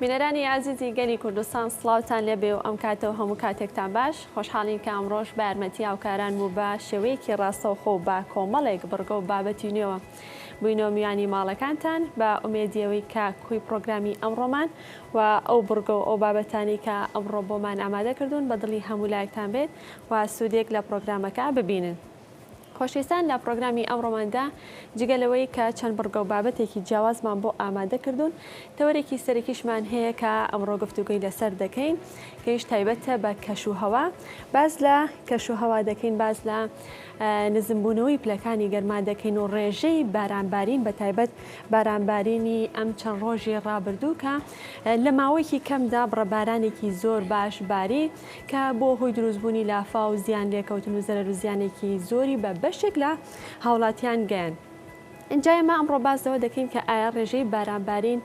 بینەرانی ئازیزی گەلی کوردستان سڵاوتان لێبێ و ئەم کاتە و هەموو کاتێکتان باش خۆشحاڵین کە ئەمڕۆش بە یارمەتی هاوکاران و بە شێوەیەکی ڕاستەوخۆ و بە کۆمەڵێک بڕگە و بابەتی نوێوە بووینەوە میوانی ماڵەکانتان بە ئومێدی ئەوەی کە کۆی پڕۆگرامی ئەمڕۆمان و ئەو بڕگە و ئەو بابەتانەی کە ئەمڕۆ بۆمان ئامادە کردوون بە دڵی هەموو لایەکتان بێت و سوودێک لە پڕۆگرامەکە ببینن. خۆشەویستان لە پڕۆگرامی ئەمڕۆماندا جگە لەوەی کە چەند بڕگە و بابەتێکی جیاوازمان بۆ ئامادە کردوون تەوەرێکی سەرەکیشمان هەیە کە ئەمڕۆ گفتوگۆی لەسەر دەکەین کەیش تایبەتە بە کەش و هەوا باس لە کەش و هەوا دەکەین باس لە نزمبوونەوەی پلەکانی گەرما دەکەین و ڕێژەی بارانبارین بە تایبەت بارانبارینی ئەم چەند ڕۆژی ڕابردوو کە لە ماوەیەکی کەمدا بڕە بارانێکی زۆر باش باری کە بووە هۆی دروستبوونی لافاو و زیان لێکەوتن و زەرەر و زیانێکی زۆری بە بەشێک لە هاوڵاتیان گەیاند. ئینجا ئێمە ئەمڕۆ باس لەوە دەکەین کە ئایا ڕێژەی بارانبارین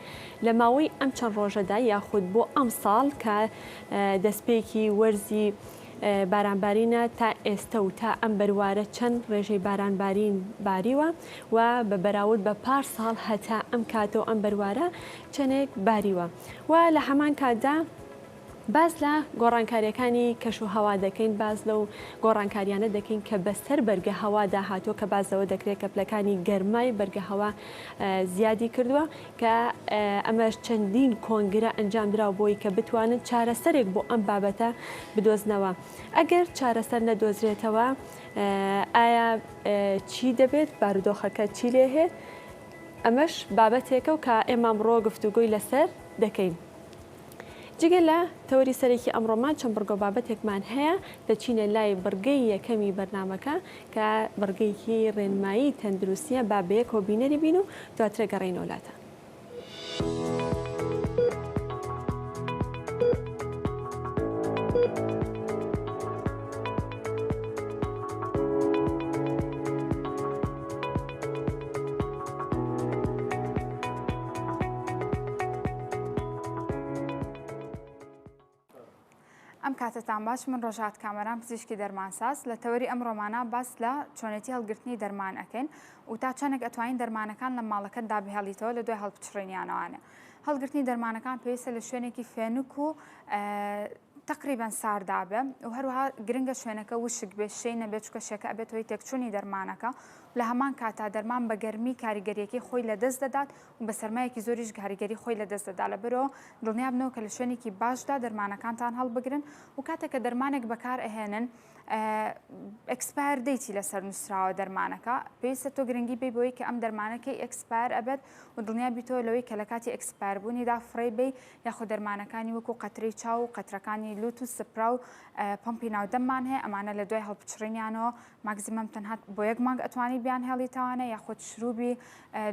لە ماوەی ئەم چەند ڕۆژەدا یاخود بۆ ئەمساڵ کە دەستپێکی وەرزی بارانبارینە تا ئێستە و تا ئەم بەروارە چەند ڕێژەی بارانبارین باریوە و بە بەراورد بە پار ساڵ هەتا ئەم کاتە و ئەم بەروارە چەندێک باریوە و لە هەمان کاتدا باس لە گۆڕانکارییەکانی کەش و هەوا دەکەین، باس لەو گۆڕانکارییانە دەکەین کە بەسەر بەرگە هەوادا هاتووە، کە باس لەوە دەکرێت کە پلەکانی گەرمای بەرگە هەوا زیادی کردووە، کە ئەمەش چەندین کۆنگرە ئەنجامدراو بۆی کە بتوانن چارەسەرێک بۆ ئەم بابەتە بدۆزنەوە. ئەگەر چارەسەر نەدۆزرێتەوە ئایا چی دەبێت، بارودۆخەکە چی لێهێت؟ ئەمەش بابەتێکە و کە ئێمە ئەمڕۆ گفتوگۆی لەسەر دەکەین. جگە لە تەوەری سەرەکی ئەمڕۆمان چەند بڕگە و بابەتێکمان هەیە، دەچینە لای بڕگەی یەکەمی بەرنامەکە کە بڕگەیەکی ڕێنمایی تەندروستییە، با بەیەکەوە بینەری بین و دواتر ئەگەڕێینەوە لاتان. ئەم کاتەتان باش من ڕۆژهات کامەران پزیشکی دەرمانساز لە تەوەری ئەم ڕۆمانە باس لە چۆنێتی هەڵگرتنی دەرمان ئەکەین و تا چەندێک ئەتوانین دەرمانەکان لە ماڵەکەتدا بهێڵیتەوە لە دوای هەڵپچڕینیانەوانە هەڵگرتنی دەرمانەکان پێویستە لە شوێنێکی فێنک و تقریبا ساردا بێ و هەروەها گرنگە شوێنەکە وشک بێ شێی نەبێت چکە شێکە ئەبێت هۆی تێکچوونی دەرمانەکە لە هەمان کاتا دەرمان بە گەرمی کاریگەریەکەی خۆی لەدەست دەدات و بە سەرمایەکی زۆریش کاریگەری خۆی لەدەست دەدا لەبەرئەوە دڵنیابنەوە کە لە شوێنێکی باشدا دەرمانەکانتان هەڵبگرن و کاتێک کە دەرمانێک بەکار ئەهێنن expire date ی لەسەر نووسراوە دەرمانەکە پێویستە تۆ گرنگی بی بۆی کە ئەم دەرمانەکەی expire ئەبێت و دڵنیا بیتەوە لەوەی کە لە کاتی expire بوونیدا فڕێی بی یاخود دەرمانەکانی وەکو قەترەی چاو و قەترەکانی لوت و سپرا و پەمپی ناودەممان هەیە ئەمانە لە دوای هەڵپچڕینیانەوە maximum تەنها بۆ یەک مانگ ئەتوانی بیانهێڵیتەوانە یاخود شروبی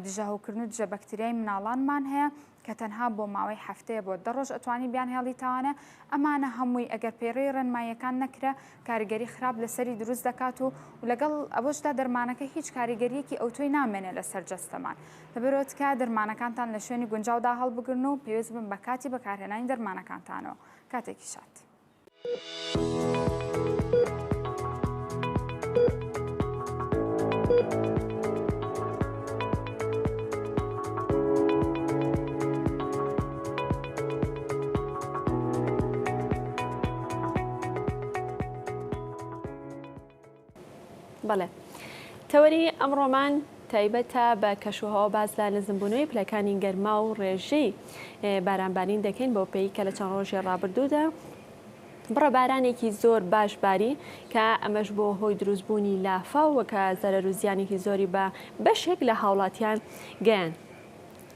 دژە هەوکردن و دژە بەکتریای مناڵانمان هەیە کە تەنها بۆ ماوەی هەفتەیە بۆ دە ڕۆژ ئەتوانی بیانهێڵیتەوانە ئەمانە هەمووی ئەگەر پەیڕەوی ڕێنماییەکان نەکرا کاریگەری خراپ لەسەری دروست دەکات و لەگەڵ ئەوەشدا دەرمانەکە هیچ کاریگەریەکی ئەوتۆی نامێنێ لەسەر جەستەمان لەبەرئەوە تکایە دەرمانەکانتان لە شوێنی گونجاودا هەڵبگرن و پێویست بن بە کاتی بەکارهێنانی دەرمانەکانتانەوە کاتێکی شاد. بەڵێ تەوەری ئەمڕۆمان تایبەتە بە کەشوهەوا باس لە نزمبوونەوەی پلەکانی گەرما و ڕێژەی بارانبارین دەکەین بەو پێی کە لە چەند ڕۆژی ڕابردوودا بڕە بارانێکی زۆر باش باری کە ئەمەش بۆ هۆی دروستبوونی لافاو و کە زەرەر و زیانێکی زۆری بە بەشێک لە هاوڵاتیان گەیاند.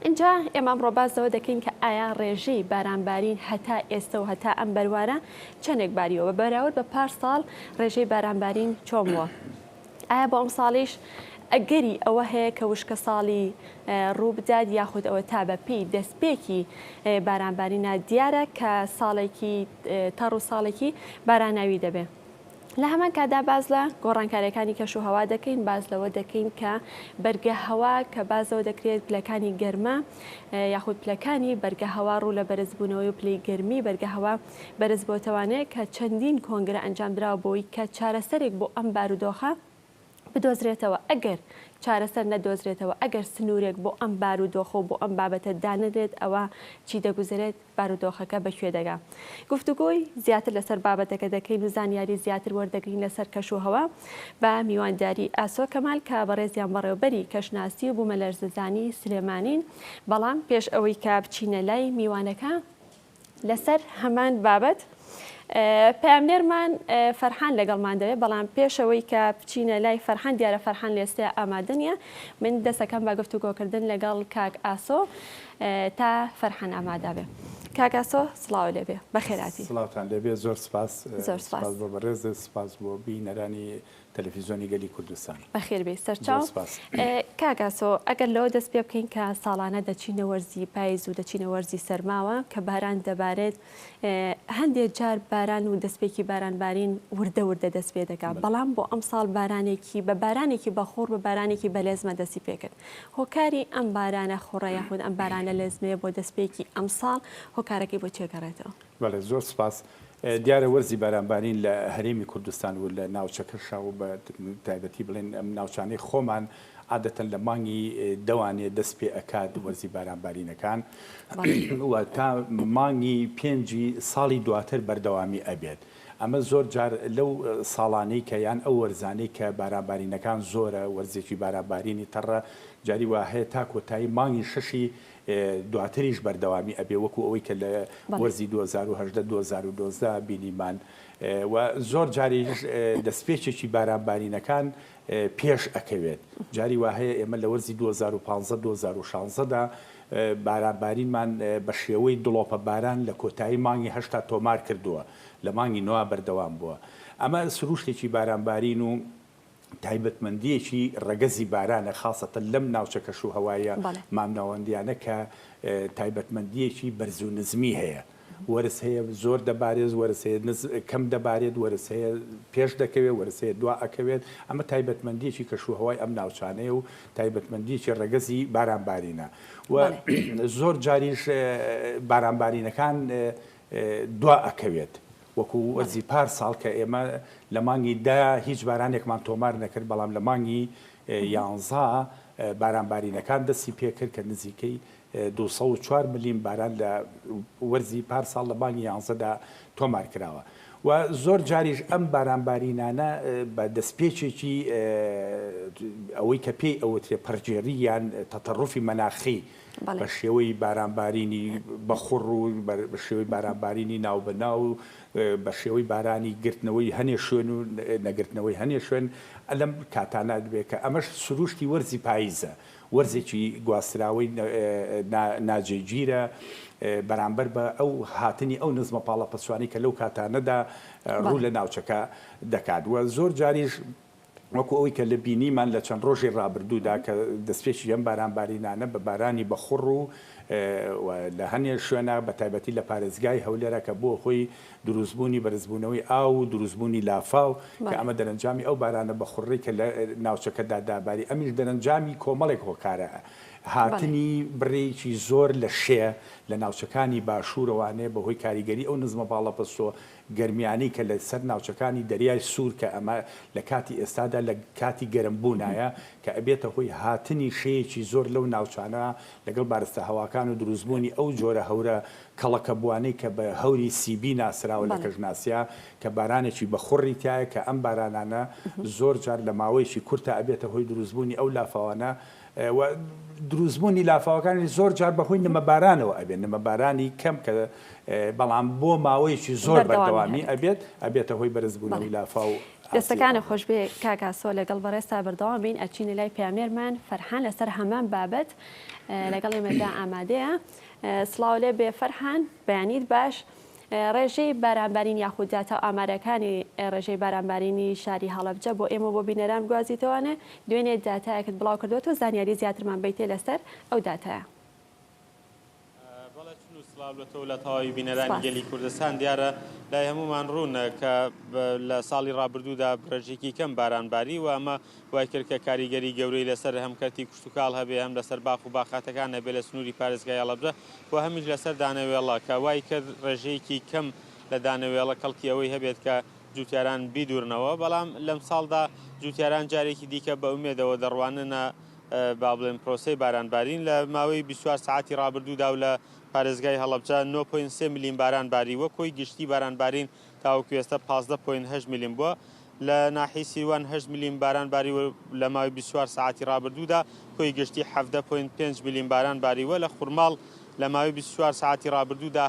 ئینجا ئێمە ئەمڕۆ باس لەوە دەکەین کە ئایا ڕێژەی بارانبارین هەتا ئێستە و هەتا ئەم بەروارە چەندێک باریوە بە بەراورد بە پار ساڵ ڕێژەی بارانبارین چۆن بووە؟ ئایا بۆ ئەمساڵیش ئەگەری ئەوە هەیە کە وشکەساڵی ڕووبدات یاخود ئەوە تا بە پێی دەستپێکی بارانبارینە دیارە کە ساڵێکی تەڕ و ساڵێکی باراناوی دەبێ؟ لە هەمان کاتدا باس لە گۆڕانکاریەکانی کەش و هەوا دەکەین، باس لەوە دەکەین کە بەرگە هەوا کە باس لەوە دەکرێت پلەکانی گەرما یاخود پلەکانی بەرگە هەوا ڕوو لە بەرزبوونەوەی و پلەی گەرمی بەرگە هەوا بەرزبۆتەوانێ کە چەندین کۆنگرە ئەنجامدراوە بۆی کە چارەسەرێک بۆ ئەم بارودۆخە. بدۆزرێتەوە، ئەگەر چارەسەر نەدۆزرێتەوە، ئەگەر سنوورێک بۆ ئەم بارودۆخە و بۆ ئەم بابەتە دانەنرێت ئەوا چی دەگوزەرێت، بارودۆخەکە بە کوێ دەگا. گفتوگۆی زیاتر لەسەر بابەتەکە دەکەین و زانیاری زیاتر وەردەگرین لەسەر کەشوهەوا بە میوانداری ئاسۆ کەمال کە بەڕێزیان بەڕێوبەری کەشناسی و بوومەلەرزەزانی سلێمانین. بەڵام پێش ئەوەی کە بچینە لای میوانەکە، لەسەر هەمان بابەت پەیامنێرمان فەرحان لەگەڵمان دەبێت، بەڵام پێشەوەی کە بچینە لای فەرحان دیارە فەرحان لێستەیە ئامادە نییە، من دەستەکەم بە گفتوگۆکردن لەگەڵ کاک ئاسۆ تا فەرحان ئامادە بێ. کاک ئاسۆ سڵاو لێبێ، بەخێراتی. سڵاوتان لێبێ، زۆر سپاس. زۆر سپاس. سپاس بۆ بەڕێزت، سپاس بۆ بینەرانی تەلەفیزۆنی گەلی کوردستان. بەخێر بێی سەرچاو. زۆر سپاس. کاک ئاسۆ ئەگەر لەوە دەست پێ بکەین کە ساڵانە دەچینە وەرزی پایز و دەچینە وەرزی سەرماوە کە باران دەبارێت هەندێک جار باران و دەستپێکی باران بارین وردە وردە دەست پێ دەکات بەڵام بۆ ئەمساڵ بارانێکی بە بارانێکی بەخوڕ بە بارانێکی بەلێزمە دەستی پێکرد هۆکاری ئەم بارانە خوڕە یاخود ئەم بارانە لێزمەیە بۆ دەستپێکی ئەمساڵ هۆکارەکەی بۆ چێ گەڕێتەوە؟ بەڵێ زۆر سپاس. دیارە وەرزی بارانبارین لە هەرێمی کوردستان و لە ناوچەکەشا و بە تایبەتی بڵێن ئەم ناوچانەی خۆمان عادەتەن لە مانگی دەوانێ دەست پێ ئەکات وەرزی بارانبارینەکان و تا مانگی پێنجی ساڵی دواتر بەردەوامی ئەبێت. ئەمە زۆر جار لەو ساڵانەی کە یان ئەو وەرزانەی کە بارانبارینەکان زۆرە، وەرزێکی بارانبارینی تەڕە، جاری وا هەیە تا کۆتایی مانگی شەشی دواتریش بەردەوامی ئەبێ وەکو ئەوەی کە لە وەرزی 2018 2019 بینیمان و زۆر جاریش دەستپێکێکی بارانبارینەکان پێش ئەکەوێت جاری وا هەیە ئێمە لە وەرزی 2015 2016 دا بارانبارینمان بە شێوەی دڵۆپە باران لە کۆتایی مانگی هەشتا تۆمار کردووە لە مانگی نۆ بەردەوام بووە ئەمە سروشتێکی بارانبارین و تایبەتمەندییەکی ڕەگەزی بارانە خاسەتەن لەم ناوچە کەشوهەوایە مامناوەندییانە کە تایبەتمەندییەکی بەرز و نزمی هەیە. وەرز هەیە زۆر دەبارێت، وەرز هەیە کەم دەبارێت، وەرز هەیە پێش دەکەوێت، وەرز هەیە دوا ئەکەوێت. ئەمە تایبەتمەندییەکی کەشوهەوای ئەم ناوچانەیە و تایبەتمەندییەکی ڕەگەزی بارانبارینە و زۆر جاریش بارانبارینەکان دوا ئەکەوێت. وەکو وەرزی پار ساڵ کە ئێمە لە مانگی دە هیچ بارانێکمان تۆمار نەکرد، بەڵام لە مانگی یانزە بارانبارینەکان دەستی پێکرد کە نزیکەی 204 ملیم باران لە وەرزی پار ساڵ لە مانگی یانزەدا تۆمار کراوە و زۆر جاریش ئەم بارانبارینانە بە دەستپێکێکی ئەوەی کە پێی ئەوترێ پەڕگێڕی یان تەتەڕوفی مەناخی بە شێوەی بارانبارینی بەخوڕ و بە شێوەی بارانبارینی ناوبەناو و بە شێوەی بارانی گرتنەوەی هەنێ شوێن و نەگرتنەوەی هەنێ شوێن لەم کاتانە دەبێت کە ئەمەش سروشتی وەرزی پاییزە وەرزێکی گواستراوەی ناجێگیرە بەرامبەر بە ئەو هاتنی ئەو نزمە پاڵەپەستۆانەی کە لەو کاتانەدا ڕوو لە ناوچەکە دەکات و زۆر جاریش وەکو ئەوەی کە لە بینیمان لە چەند ڕۆژی ڕابردوودا کە دەستپێکی ئەم بارانبارینانە بە بارانی بەخوڕ و لە هەنێ شوێنە بە تایبەتی لە پارێزگای هەولێرە کە بووە هۆی دروستبوونی بەرزبوونەوەی ئاو و دروستبوونی لافاو کە ئەمە دەرەنجامی ئەو بارانە بەخوڕەی کە لە ناوچەکەدا داباری ئەمیش دەرەنجامی کۆمەڵێک هۆکارە هاتنی بڕێکی زۆر لە شێ لە ناوچەکانی باشوورەوانێ بەهۆی کاریگەری ئەو نزمە باڵەپەستۆ گەرمیانەی کە لە سەر ناوچەکانی دەریای سوور کە ئەمە لە کاتی ئێستادا لە کاتی گەرم بوونایە کە ئەبێتە هۆی هاتنی شێیەکی زۆر لەو ناوچانە لەگەڵ بارستە هەواکان و دروست بوونی ئەو جۆرە هەورە کەڵەکە بووانەی کە بە هەوری سیبی ناسراوە لە کەشناسیا کە بارانێکی بە خوڕی تیایە کە ئەم بارانانە زۆر جار لە ماوەیەکی کورتا ئەبێتە هۆی دروست بوونی ئەو لافاوانە و دروستبوونی لافاوەکانیش زۆر جار بەهۆی نمەبارانەوە ئەبێت، نمەبارانی کەم کە بەڵام بۆ ماوەیەکی زۆر بەردەوامی ئەبێت، ئەبێتە هۆی بەرزبوونەوەی لافاو و ئاستی دەستەکانت خۆشبێ کاک ئاسۆ، لەگەڵ بەڕێزتا بەردەوام بین، ئەچینە لای پەیامنێرمان فەرحان لەسەر هەمان بابەت لەگەڵ ئێمەدا ئامادەیە. سڵاو لێ بێ فەرحان، بەیانیت باش. ڕێژەی بارانبارین یاخود داتا و ئامارەکانی ڕێژەی بارانبارینی شاری هەڵەبجە بۆ ئێمە و بۆ بینەران بگوازیتەوانێ، دوێنێ داتایەکت بڵاوکردووەتەوە زانیاری زیاترمان بەیتێ لەسەر ئەو داتایە. بەڵێ چنوو سڵاو لە تۆ و لە تەواوی بینەرانی سپاس. گەلی کوردستان. دیارە لای هەموومان ڕوونە کە لە ساڵی ڕابردوودا ڕێژەیەکی کەم باران باری و ئەمە وای کرد کە کاریگەری گەورەی لەسەر هەم کەرتی کشتوکاڵ هەبێ هەم لەسەر باخ و باخاتەکان هەبێ لە سنووری پارێزگای هەڵەبجە و هەمیش لەسەر دانەوێڵە کە وای کرد ڕێژەیەکی کەم لە دانەوێڵە کەڵکی ئەوەی هەبێت کە جوتیاران بیدورنەوە، بەڵام لەمساڵدا جوتیاران جارێکی دیکە بە ئومێدەوە دەڕواننە با بڵێن پرۆسەی بارانبارین. لە ماوەی 24 سەعاتی ڕابردوودا و لە پارێزگای هەڵەبجە 9.3 ملیم باران باریوە، کۆی گشتی بارانبارین تاوەکو ئێستا 15.8 ملیم بووە. لە ناحیەی سیروان هەشت ملیم باران باریوە لە ماوەی 24 سەعاتی ڕابردوودا کۆی گشتی 17.5 ملیم باران باریوە. لە خورماڵ لە ماوەی 24 سەعاتی ڕابردوودا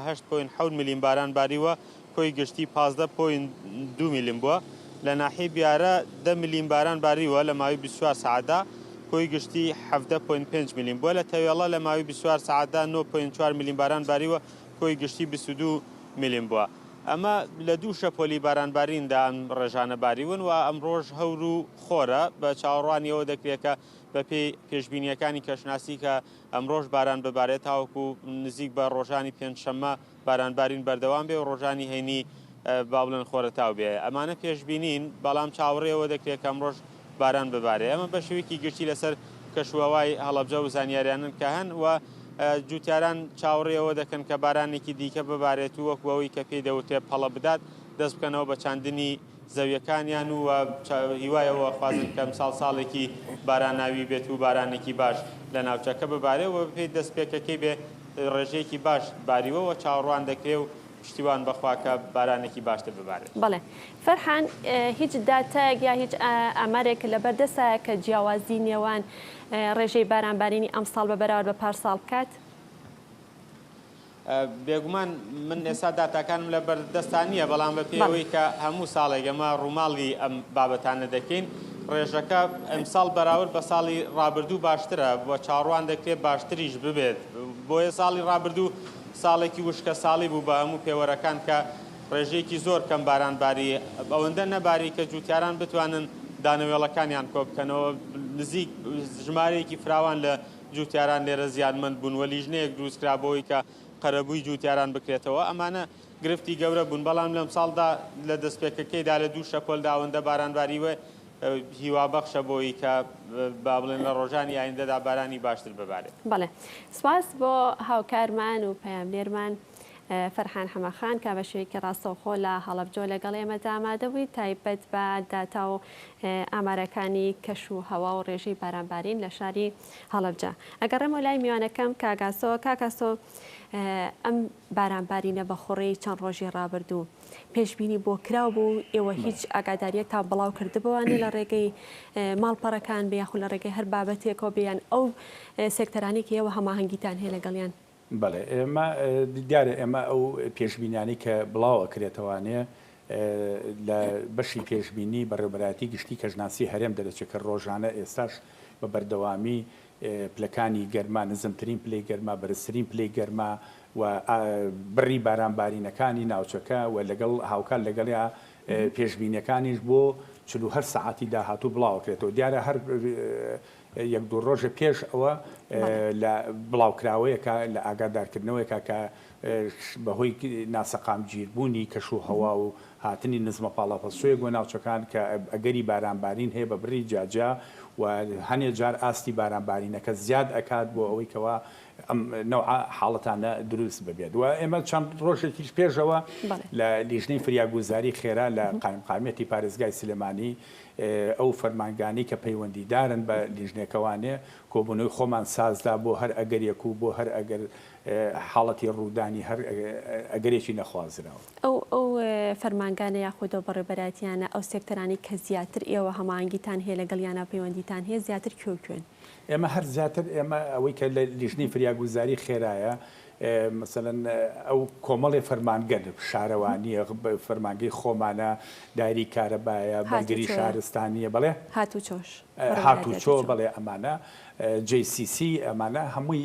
8.7 ملیم باران باریوە، کۆی گشتی 15.2 ملیم بووە. لە ناحیەی بیارە 10 ملیم باران باریوە لە ماوەی 24 سەعاتدا، کۆی گشتی 17.5 ملیم بووە. لە تەوێڵە لە ماوەی 24 سەعاتدا 9.4 ملیم باران باریوە، کۆی گشتی 22 ملیم بووە. ئەمە لە دوو شەپۆلی بارانباریندا ئەم ڕێژانە باریون و ئەمڕۆش هەور و خۆرە، بە چاوەڕوانی ئەوە دەکرێت کە بەپێی پێشبینییەکانی کەشناسی کە ئەمڕۆش باران ببارێت تاوەکو نزیک بە ڕۆژانی پێنجشەممە بارانبارین بەردەوام بێ و ڕۆژانی هەینی با بڵێن خۆرەتاو بێ. ئەمانە پێشبینین، بەڵام چاوەڕێی ئەوە دەکرێت کە ئەمڕۆش باران ببارێ. ئەمە بە شێوەیەکی گشتی لەسەر کەشوهەوای هەڵەبجە و زانیاریانن کە هەن و جوتیاران چاوەڕێی ئەوە دەکەن کە بارانێکی دیکە ببارێت و وەکو ئەوەی کە پێی دەوترێت پەڵە بدات دەست بکەنەوە بە چاندنی زەویەکانیان و هیوای ئەوە خوازن کە ئەمساڵ ساڵێکی باراناوی بێت و بارانێکی باش لە ناوچەکە ببارێ و بەپێی دەستپێکەکەی بێ ڕێژەیەکی باش باریوە و چاوەڕوان دەکرێ و پشتیوان بەخوا کە بارانێکی باشتر ببارێت. بەڵێ فەرحان هیچ داتایەک یا هیچ ئامارێک لەبەر دەستایە کە جیاوازی نێوان ڕێژەی بارانبارینی ئەمساڵ بە بەراورد بە پارساڵ بکات؟ بێگومان من ئێستا داتاکانم لە بەردەستا نییە، بەڵام بە پێی ئەوەی کە هەموو ساڵێک ئێمە ڕووماڵی ئەم بابەتانە دەکەین، ڕێژەکە ئەمساڵ بەراورد بە ساڵی ڕابردوو باشترە و چاوەڕوان دەکرێت باشتریش ببێت. بۆیە ساڵی ڕابردوو ساڵێکی وشکەساڵی بوو بە هەموو پێوەرەکان کە ڕێژەیەکی زۆر کەم باران باری، ئەوەندە نەباری کە جووتیاران بتوانن دانەوێڵەکانیان کۆبکەنەوە، نزیک ژمارەیەکی فراوان لە جووتیاران لێرە زیانمەند بوون و لیژنەیەک دروستکرا بۆ ئەوەی کە قەرەبووی جووتیاران بکرێتەوە، ئەمانە گرفتی گەورە بوون، بەڵام لەمساڵدا لە دەستپێکەکەیدا لە دوو شەپۆلدا ئەوەندە باران باریوە هیوابەخشە بۆ ئەوەی کە با بڵێن لە ڕۆژانی ئایندەدا بارانی باشتر ببارێت. بەڵێ سوپاس بۆ هاوکارمان و پەیامنێرمان فەرحان حەمەخان کە بە شێوەیەکی ڕاستەوخۆ لە هەڵەبجۆ لەگەڵ ئێمەدا ئامادە بووی تایبەت بە داتا و ئامارەکانی کەش و هەوا و ڕێژەی بارانبارین لە شاری هەڵەبجە. ئەگەڕێمەوە لای میوانەکەم کاک ئاسۆ. کاک ئاسۆ ئەم بارانبارینە بە خوڕەی چەند ڕۆژی ڕابردوو پێشبینی بۆ کراو بوو، ئێوە هیچ ئاگاداریەکتان بڵاو کردبووانێ لە ڕێگەی ماڵپەڕەکان بێ یاخود لە ڕێگەی هەر بابەتێکەوە بێ یان ئەو سێکتەرانەی کە ئێوە هەماهەنگیتان هەیە لەگەڵیان؟ بەڵێ ئێمە دیارە ئێمە ئەو پێشبینیانەی کە بڵاو ئەکرێتەوانێ لە بەشی پێشبینی بەڕێوبەرایەتی گشتی کەشناسی هەرێم دەرەچێت کە ڕۆژانە ئێستاش بە بەردەوامی پلەکانی گەرما نزمترین پلەی گەرما بەرزترین پلەی گەرما و بڕی بارانبارینەکانی ناوچەکە و لەگەڵ هاوکات لەگەڵیا پێشبینیەکانیش بۆ 48 سەعاتی داهاتوو بڵاوەکرێتەوە دیارە هەر یەک دوو ڕۆژە پێش ئەوە لە بڵاوکراوەیەکە لە ئاگادارکردنەوەیەکە کە بەهۆی ناسەقامگیربوونی کەش و هەوا و هاتنی نزمە پاڵەپەستۆیەک بۆ ناوچەکان کە ئەگەری بارانبارین هەیە بە بڕی جیاجیا و هەنێ جار ئاستی بارانبارینەکە زیاد ئەکات بۆ ئەوەی کەوا ئەم نەوعە حاڵەتانە دروست ببێت و ئێمە چەند ڕۆژێکیش پێشەوە لە لیژنەی فریاگوزاری خێرا لە قایمقامیەتی پارێزگای سلێمانی ئەو فەرمانگانەی کە پەیوەندیدارن بە لیژنەکەوانێ کۆبوونەوەی خۆمان سازدا بۆ هەر ئەگەرێک و بۆ هەر ئەگەر حاڵەتی ڕوودانی هەر ئەگەرێکی نەخوازراو. ئەو ئەو فەرمانگانە یاخود ئەو بەڕێوبەرایەتیانە ئەو سێکتەرانەی کە زیاتر ئێوە هەماهەنگیتان هەیە لەگەڵیانا پەیوەندیتان هەیە زیاتر کوێ و کوێن؟ ئێمە هەر زیاتر ئێمە ئەوەی کە لە لیژنەی فریاگوزاری خێرایە مەسەلەن ئەو کۆمەڵێ فەرمانگەن شارەوانییە فەرمانگەی خۆمانە دایری کارەبایە بەرگری شارستانییە بەڵێ هاتوچۆش هاتوچۆ بەڵێ ئەمانە JCC ئەمانە هەمووی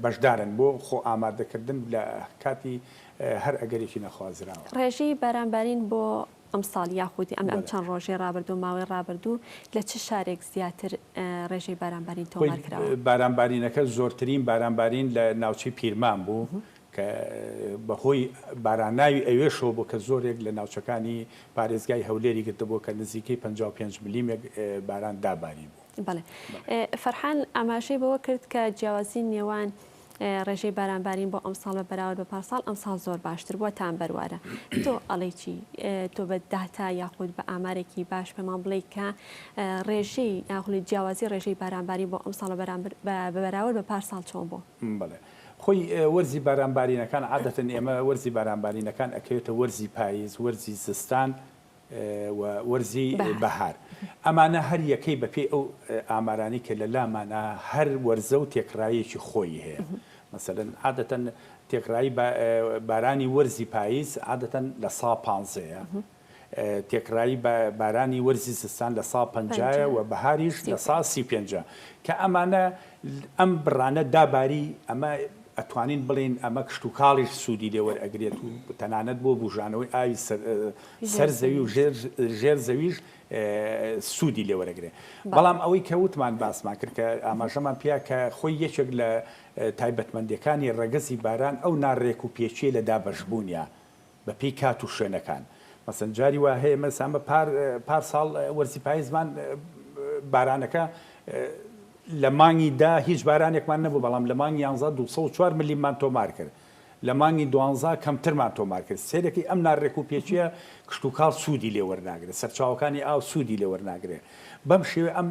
بەشدارن بۆ خۆ ئامادەکردن لە کاتی هەر ئەگەرێکی نەخوازراوە. ڕێژەی بارانبارین بۆ ئەمساڵ یاخود ئەم ئەم چەند ڕۆژەی ڕابردوو ماوەی ڕابردوو لە چ شارێک زیاتر ڕێژەی بارانبارین تۆمار کراوە؟ بارانبارینەکە زۆرترین بارانبارین لە ناوچەی پیرمام بوو کە بەهۆی باراناوی ئەوێشەوە بوو کە زۆرێک لە ناوچەکانی پارێزگای هەولێری گرتبوو کە نزیکەی 55 ملیمێک باران داباری بوو. بەڵێ فەرحان ئاماژەی بەوە کرد کە جیاوازی نێوان. ڕێژەی بارانبارین بۆ ئەمساڵ بە بەراورد بە پارساڵ ئەمساڵ زۆر باشتر بووە تا ئەم بەروارە. تۆ ئەڵێی چی؟ تۆ بە داتا یاخود بە ئامارێکی باش پێمان بڵێی کە ڕێژەی یاخود جیاوازی ڕێژەی بارانبارین بۆ ئەمساڵ بە بەرامبەر بە بەراورد بە پارساڵ چۆن بوو؟ بەڵێ. خۆی وەرزی بارانبارینەکان عادەتەن ئێمە وەرزی بارانبارینەکان ئەکەوێتە وەرزی پایز، وەرزی زستان، و وەرزی بەهار. ئەمانە هەر یەکەی بە پێی ئەو ئامارانەی کە لە لامانە هەر وەرزە و تێکڕایەکی خۆی هەیە. مەسەلەن عادەتەن تێکڕایی بارانی وەرزی پاییز عادەتەن لە سا پانزەیە. تێکڕایی بارانی وەرزی زستان لە سا پەنجایە و بەهاریش لە سا 35ە. کە ئەمانە ئەم بڕانە داباری ئەمە ئەتوانین بڵێین ئەمە کشتوکاڵیش سوودی لێ وەرئەگرێت و تەنانەت بۆ بوژانەوەی ئاوی سەر زەوی و ژێر زەویش سوودی لێ وەرەگرێ. بەڵام ئەوەی کە وتمان باسمان کرد کە ئاماژەمان پیا کە خۆی یەکێک لە تایبەتمەندیەکانی ڕەگەزی باران ئەو ناڕێک و پێکیە لە دابەشبوونیا بە پێی کات و شوێنەکان. مەسەن جاری وا هەیە مەسا ئەمە پار پار ساڵ وەرزی پایزمان بارانەکە لە مانگی دا هیچ بارانێکمان نەبوو بەڵام لە مانگی یانزا 204 ملیممان تۆمار کرد. لە مانگی دوانزا کەمترمان تۆمار کرد. سەیرەکەی ئەم ناڕێکوپێکییە کشتوکاڵ سوودی لێ وەرناگرێت، سەرچاوەکانی ئاو سوودی لێ وەرناگرێت. بەم شێوەیە ئەم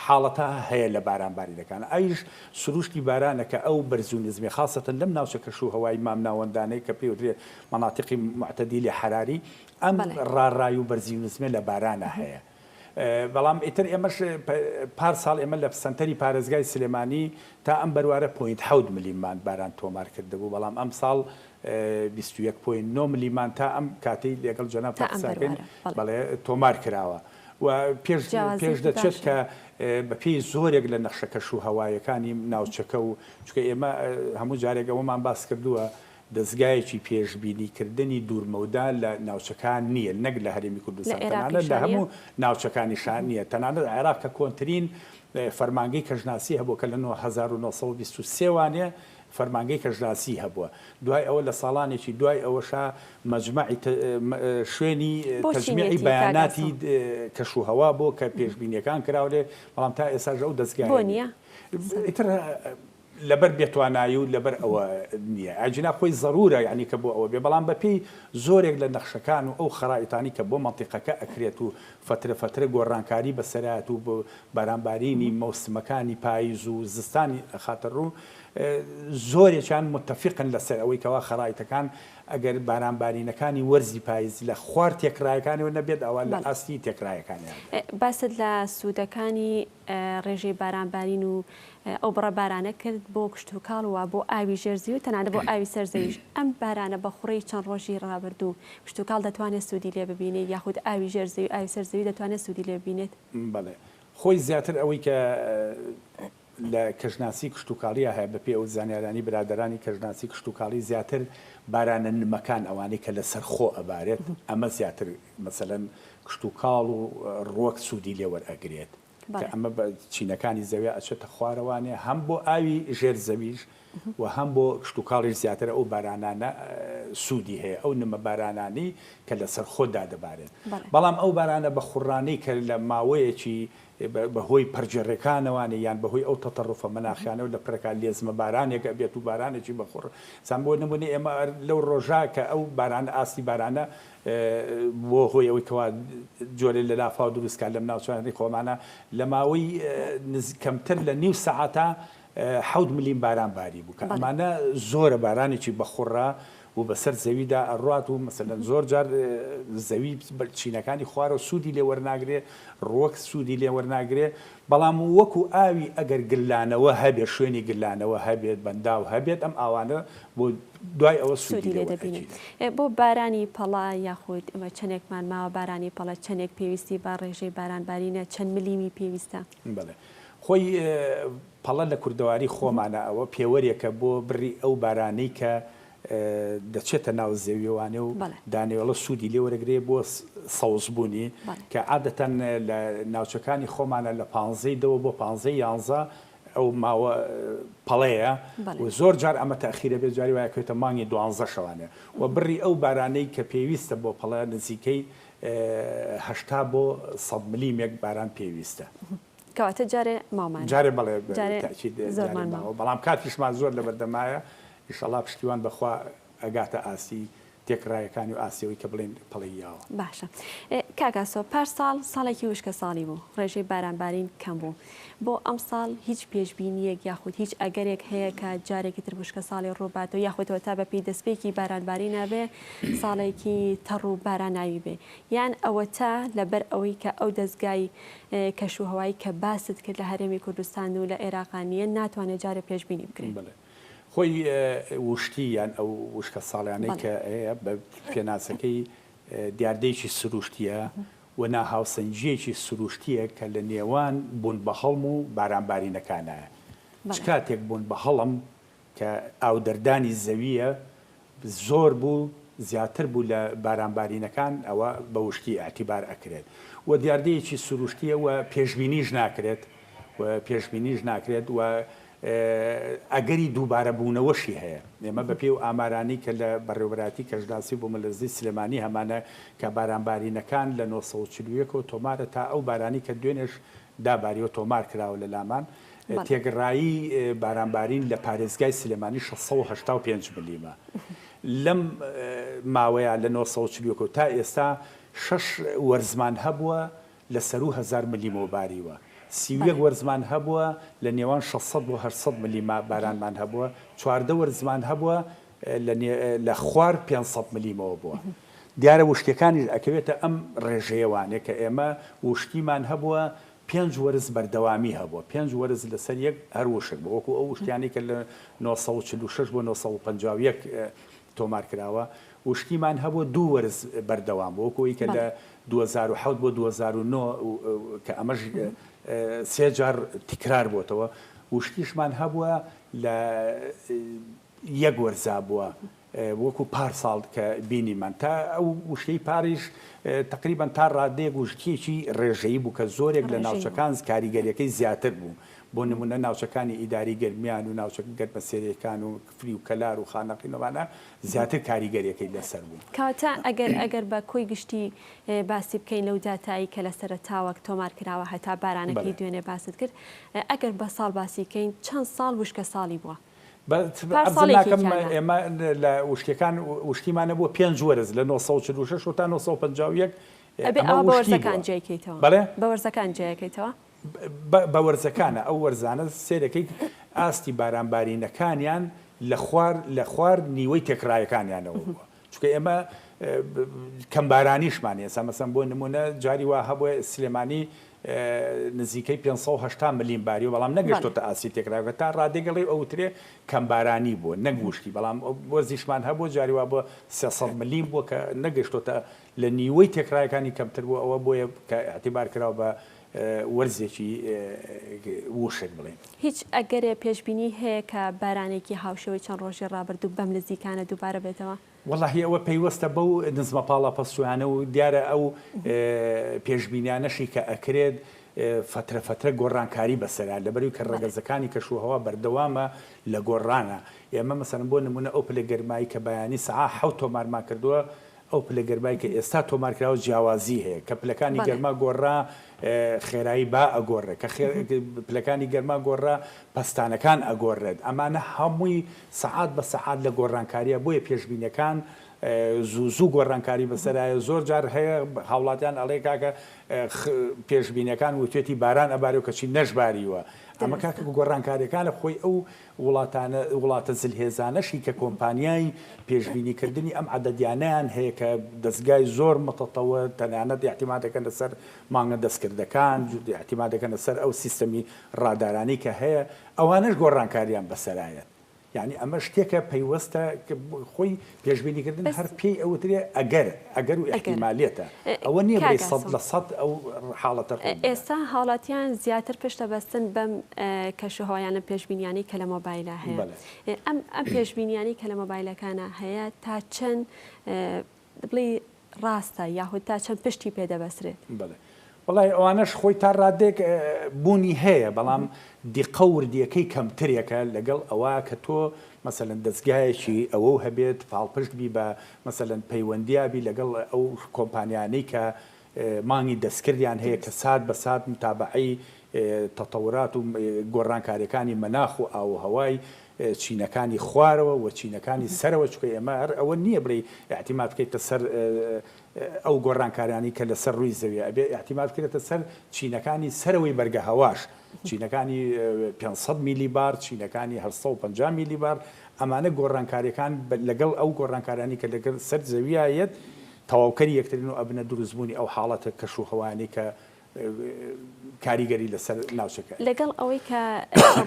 حاڵەتە هەیە لە بارانبارینەکان. ئەویش سروشتی بارانە کە ئەو بەرز و نزمی خاسەتەن لەم ناوچە کەشوهەوای مامناوەندانەی کە پێی وترێ مناطق معتدل حراری ئەم ڕاڕای و بەرزی و نزمیە لە بارانا هەیە. بەڵام ئیتر ئێمەش پار ساڵ ئێمە لە سەنتەری پارێزگای سلێمانی تا ئەم بەروارە point حەوت ملیممان باران تۆمار کردبوو، بەڵام ئەم ساڵ 21 point نۆ ملیمان تا ئەم کاتەی لەگەڵ جەنابتا تا ئەم قسە ئەکەین بەروارە بەڵێ. بەڵێ تۆمار کراوە و پێش پێش جیاوازییەکی دەچێت باشە. کە بەپێی زۆرێک لە نەخشە کەش و هەوایەکانی ناوچەکە و چونکە ئێمە هەموو جارێک ئەوەمان باس کردووە دەزگایەکی پێشبینیکردنی دوورمەودا لە ناوچەکان نییە، نەک لە هەرێمی لە کوردستان، تەنانەت عێراقیشا لە نییە؟ هەموو ناوچەکانیشا نییە، تەنانەت عێراق کە کۆنترین فەرمانگەی کەشناسی هەبووە کە لە 1923 وانێ فەرمانگەی کەشناسی هەبووە، دوای ئەوە لە ساڵانێکی دوای ئەوەشا مەجمەعی شوێنی بۆچی تەجمیعی نیەتی کاک بەیاناتی ئاسۆ؟ کەشوهەوا بووە کە پێشبینییەکان کراولێ، بەڵام تا ئێستاش ئەو بۆ دەزگایە نییە. نییە؟ ئیتر لەبەر بێتوانایی و لەبەر ئەوە نییە ئەگینا خۆی زەرورە یانی کە بۆ ئەوە بێ بەڵام بەپێی زۆرێک لە نەخشەکان و ئەو خەرائیتانی کە بۆ مەنتیقەکە ئەکرێت و فەترە فەترە گۆڕانکاری بەسەرایەت و بارانبارینی مەوسمەکانی پایز و زستانی ئەخاتە ڕوو زۆرێکیان موتەفیقن لەسەر ئەوەی کەوا خەرائیتەکان ئەگەر بارانبارینەکانی وەرزی پایز لە خوار تێکڕایەکانەوە نەبێت ئەوا لە بەڵێ. ئاستی تێکڕایەکانیان بێت. باست لە سوودەکانی ڕێژەی باران بارین و ئەو بڕە بارانە کرد بۆ کشتوکاڵ و بۆ ئاوی ژێر زەوی و تەنانەت بۆ ئاوی سەر زەویش، ئەم بارانە بە خوڕەی چەند ڕۆژی ڕابردوو کشتوکاڵ دەتوانێت سوودی لێ ببینێت یاخود ئاوی ژێر زەوی و ئاوی سەر زەوی دەتوانێت سوودی لێ ببینێت؟ بەڵێ خۆی زیاتر ئەوەی کە لە کەشناسی کشتوکاڵییا هەیە بەپێی ئەو زانیارانی برادەرانی کەشناسی کشتوکاڵی زیاتر بارانە نمەکان ئەوانەی کە لەسەر خۆ ئەبارێت ئەمە زیاتر مەسەلەن کشتوکاڵ و ڕوەک سوودی لێ وەرئەگرێت کە ئەمە بە چینەکانی زەویا ئەچێتە خوارەوانێ هەم بۆ ئاوی ژێر زەویش و هەم بۆ کشتوکاڵیش زیاتر ئەو بارانانە سوودی هەیە ئەو نمە بارانانەی کە لەسەر خۆ دادەبارێن بەڵام ئەو بارانە بە خوڕانەی کە لە ماوەیەکی بە هۆی پەرجەڕێکانەوانێ یان بە هۆی ئەو تەتەڕوفە مەناخیانەوە لە پرەکا لێزمە بارانێک ئەبێت و بارانێکی بە خوڕ سان بۆ نمونە ئێمە لەو ڕۆژە کە ئەو بارانە ئاستی بارانە بووە هۆی ئەوەی کەوا جۆرێ لە لافاو دروست کات لەم ناوچانەی خۆمانە لە ماوەی کەمتر لە نیو سەعاتا حەوت ملیم باران باری بوو کە ئەمانە زۆرە بارانێکی بەخوڕە و بەسەر زەویدا ئەڕات و مەسەلەن زۆر جار زەوی چینەکانی خوارەوە سوودی لێ وەرناگرێ ڕوەک سوودی لێ وەرناگرێ بەڵام وەکو ئاوی ئەگەر گلانەوە هەبێت شوێنی گلانەوە هەبێت بەنداو هەبێت ئەم ئاوانە بۆ دوای ئەوە سوودی سوودی لێ لێ دەبینن. وەرئەگیرێت. بۆ بارانی پەڵە یاخود ئێمە چەنێکمان ماوە بارانی پەڵە چەنێک پێویستی بە ڕێژەی باران بارینە چەند ملیمی پێویستە؟ بەڵێ خۆی پەڵە لە کوردەواری خۆمانە ئەوە پێوەرێکە بۆ بڕی ئەو بارانەی کە دەچێتە ناو زەویەوانێ و دانەوێڵە سوودی لێ وەرەگرێ بۆ سەوزبوونی کە عادەتەن لە ناوچەکانی خۆمانە لە پانزەی دەوە بۆ پانزەی یانزە ئەو ماوە پەڵەیە و زۆر جار ئەمە تەئخیرە بێت جاری وایە ئەکەوێتە مانگی دوانزە شەوانێ و بڕی ئەو بارانەی کە پێویستە بۆ پەڵە نزیکەی 80 بۆ 100 ملیمێک باران پێویستە. کەواتە جارێ ماومانە. جارێ بەڵێ جارێ تەئکید جارێ زۆرمان ماوە. ماوە بەڵام کاتیشمان زۆر لەبەردەمایە ئیشەڵا پشتیوان بەخوا ئەگاتە ئاستی تێکڕایەکانی و ئاستی ئەوەی کە بڵێین پەڵەی یاوە. باشە کاک ئاسۆ پار ساڵ ساڵێکی وشکە ساڵی بوو ڕێژەی باران بارین کەم بوو بۆ ئەمساڵ هیچ پێشبینیەک یاخود هیچ ئەگەرێک هەیە کە جارێکی تر وشکە ساڵی ڕووباتەوە یاخود ئەوەتا بە پێی دەستپێکی باران بارین ئەبێ ساڵێکی تەڕ و باراناوی بێ یان ئەوەتا لەبەر ئەوەی کە ئەو دەزگای کەش و هەوایی کە باست کرد لە هەرێمی کوردستان و لە ئێراقا نییە ناتوانێ جارێ پێشبینی بکرێ؟ بەڵێ خۆی وشکی یان ئەو وشکە ساڵیانەی کە هەیە بە پێناسەکەی دیاردەیەکی سروشتییە و ناهاوسەنگییەکی سروشتییە کە لە نێوان بوون بە هەڵم و بارانبارینەکانایە. چ کاتێک بوون بە هەڵم کە ئاودەردانی زەوییە زۆر بوو زیاتر بوو لە بارانبارینەکان ئەوە بە وشکی ئیعتیبار ئەکرێت و دیاردەیەکی سروشتییە و پێشبینیش ناکرێت و پێشبینیش ناکرێت و ئەگەری دووبارە بوونەوەشی هەیە. ئێمە بە پێی ئەو ئامارانەی کە لە بەڕێوەبەرایەتی کەشناسی و بوومەلەرزەی سلێمانی هەمانە کە بارانبارینەکان لە 941 ەوە تۆمارە تا ئەو بارانی کە دوێنێش داباریوە تۆمار کراوە لە لامان تێکڕایی بارانبارین لە پارێزگای سلێمانی 685 ملیمە. لەم ماوەیە لە 941 ەوە تا ئێستا شەش وەرزمان هەبووە لە سەروو هەزار ملیمەوە باریوە. 31 وەرزمان هەبووە لە نێوان 600 بۆ 800 ملیم بارانمان هەبووە، 14 وەرزمان هەبووە لە خوار 500 ملیمەوە بووە. دیارە وشکیەکانیش ئەکەوێتە ئەم ڕێژەیەوانێ کە ئێمە وشکیمان هەبووە پێنج وەرز بەردەوامی هەبووە، پێنج وەرز لەسەر یەک هەر وشک بووە، وەکو ئەو وشکیانەی کە لە 946 بۆ 951 تۆمار کراوە، وشکیمان هەبووە دوو وەرز بەردەوام بووە، وەکو ئەوەی کە لە 2007 بۆ 2009 کە ئەمەش سێ جار تیکرار بۆتەوە، وشکیشمان هەبووە لە یەک وەرزا بووە وەکو پار ساڵ کە بینیمان تا ئەو وشکیەی پاریش تەقریبەن تا ڕادەیەک وشکیەکی ڕێژەیی بوو کە زۆرێک لە ناوچەکان کاریگەریەکەی زیاتر بوو بۆ نمونە ناوچەکانی ئیداری گەرمیان و ناوچە گەرمەسێرەکان و کفری و کەلار و خانەقین ئەوانە زیاتر کاریگەریەکەی لەسەر بوو. کەواتە ئەگەر ئەگەر بە کۆی گشتی باسی بکەین لەو داتایی کە لە سەرەتاوە تۆمار کراوە هەتا بارانەکەی دوێنێ باست کرد ئەگەر بە ساڵ باسی کەین چەند ساڵ وشکە ساڵی بووە؟ پار ساڵ یەکێکیانە. ئێمە لە وشکیەکان وشکیمان هەبووە پێنج وەرز لە 946 تا 951 ئەبێ ئەوە بە وەرزەکان جیای کەیتەوە. بەڵێ؟ بە وەرزەکان جیای کەیتەوە؟ بە وەرزەکانە ئەو وەرزانە سەیرەکەیت ئاستی بارانبارینەکانیان لە خوار لە خوار نیوەی تێکڕایەکانیانەوە بووە چونکە ئێمە کەمبارانیشمان ئێستا مەسەن بۆ نمونە جاری وا هەبووە سلێمانی نزیکەی 580 ملیم باریوە بەڵام نەگەشتۆتە ئاستی تێکڕایەکە تا ڕادەیەک ئەڵێ ئەوترێ کەمبارانی بووە نەک وشکی بەڵام وەرزیشمان هەبووە جاری وا بووە 300 ملیم بووە کە نەگەشتۆتە لە نیوەی تێکڕایەکانی کەمتر بووە ئەوە بۆیە کە ئیعتیبار کراوە بە وەرزێکی وشک بڵێین. هیچ ئەگەرێ پێشبینی هەیە کە بارانێکی هاوشێوەی چەند ڕۆژی ڕابردوو بەم نزیکانە دووبارە بێتەوە؟ وەڵاهی ئەوە پەیوەستە بەو نزمە پاڵەپەستۆیانە و دیارە ئەو پێشبینیانەشی کە ئەکرێت فەترە فەترە گۆڕانکاری بەسەرا لەبەروی کە ڕەگەزەکانی کەشوهەوا بەردەوامە لە گۆڕانە ئێمە مەسەلەن بۆ نمونە ئەو پلە گەرمایی کە بەیانی سەعا حەوت تۆمارمان کردووە ئەو پلە گەرمای کە ئێستا تۆمار کراوە جیاوازی هەیە کە پلەکانی گەرما گۆڕا خێرایی با ئەگۆڕێ کە پلەکانی گەرما گۆڕا پەستانەکان ئەگۆڕێت ئەمانە هەمووی سەعات بە سەعات لە گۆڕانکاریە بۆیە پێشبینەکان زوو زوو گۆڕانکاری بەسەرایە زۆر جار هەیە هاوڵاتیان ئەڵێ کاکە پێشبینەکان وتێتی باران ئەبارێ و کەچی نەشباریوە ئەمە کاکە گۆڕانکاریەکانە خۆی ئەو وڵاتانە وڵاتە زلهێزانەشی کە کۆمپانیای پێشبینی کردنی ئەم عەدەدیانەیان هەیە کە دەزگای زۆر متطور تەنانەت ئیعتیماد دەکەن لەسەر مانگە دەستکردەکان ئیعتیماد دەکەن لەسەر ئەو سیستەمی ڕادارانەی کە هەیە ئەوانەش گۆڕانکاریان بەسەرایەت یانی ئەمە شتێکە پەیوەستە خۆی پێشبینی کردن هەر پێی ئەوترێ ئەگەر ئەگەر و ئیحتیمالیەتە ئەوە نییە بڵێی 100% ئەو حاڵەتە ڕوو بدات. ئێستا هاوڵاتیان زیاتر پشت دەبەستن بەم کەشوهەوا یان ئەم پێشبینیانەی کە لە مۆبایلا هەیە. ئەم ئەم پێشبینیانەی کە لە مۆبایلەکانا هەیە تا چەند بڵێی ڕاستە یاخود تا چەند پشتی پێ دەبەسرێت؟ بەڵێ وەڵای ئەوانەش خۆی تا ڕادەیەک بوونی هەیە بەڵام دیقە و وردیەکەی کەمترێکە لەگەڵ ئەوە کە تۆ مەسەلەن دەزگایەکی ئەوەو هەبێت پاڵپشت بی بە مەسەلەن پەیوەندیا بی لەگەڵ ئەو کۆمپانیانەی کە مانگی دەستکردیان هەیە کە سات بە سات متابەعەی. تەتەورات و گۆڕانکاریەکانی مەناخ و ئاووهەوای چینەکانی خوارەوە و چینەکانی سەرەوە چونکە ئێمە هەر ئەوە نییە بڵێی ئیعتیماد بکەیتە سەر ئەو گۆڕانکاریانەی کە لەسەر ڕووی زەویە ئەبێ ئیعتیماد بکرێتە سەر چینەکانی سەرەوەی بەرگە هەواش چینەکانی 500 میلی بار چینەکانی 850 میلی بار ئەمانە گۆڕانکاریەکان لەگەڵ ئەو گۆڕانکارانی کە لەگەڵ سەر زەویە یەت تەواوکەری یەکترن و ئەبنە دروستبوونی ئەو حاڵەتە کەش و هەوایانەی کە کاریگەری لەسەر ناوچەکە. لەگەڵ ئەوەی کە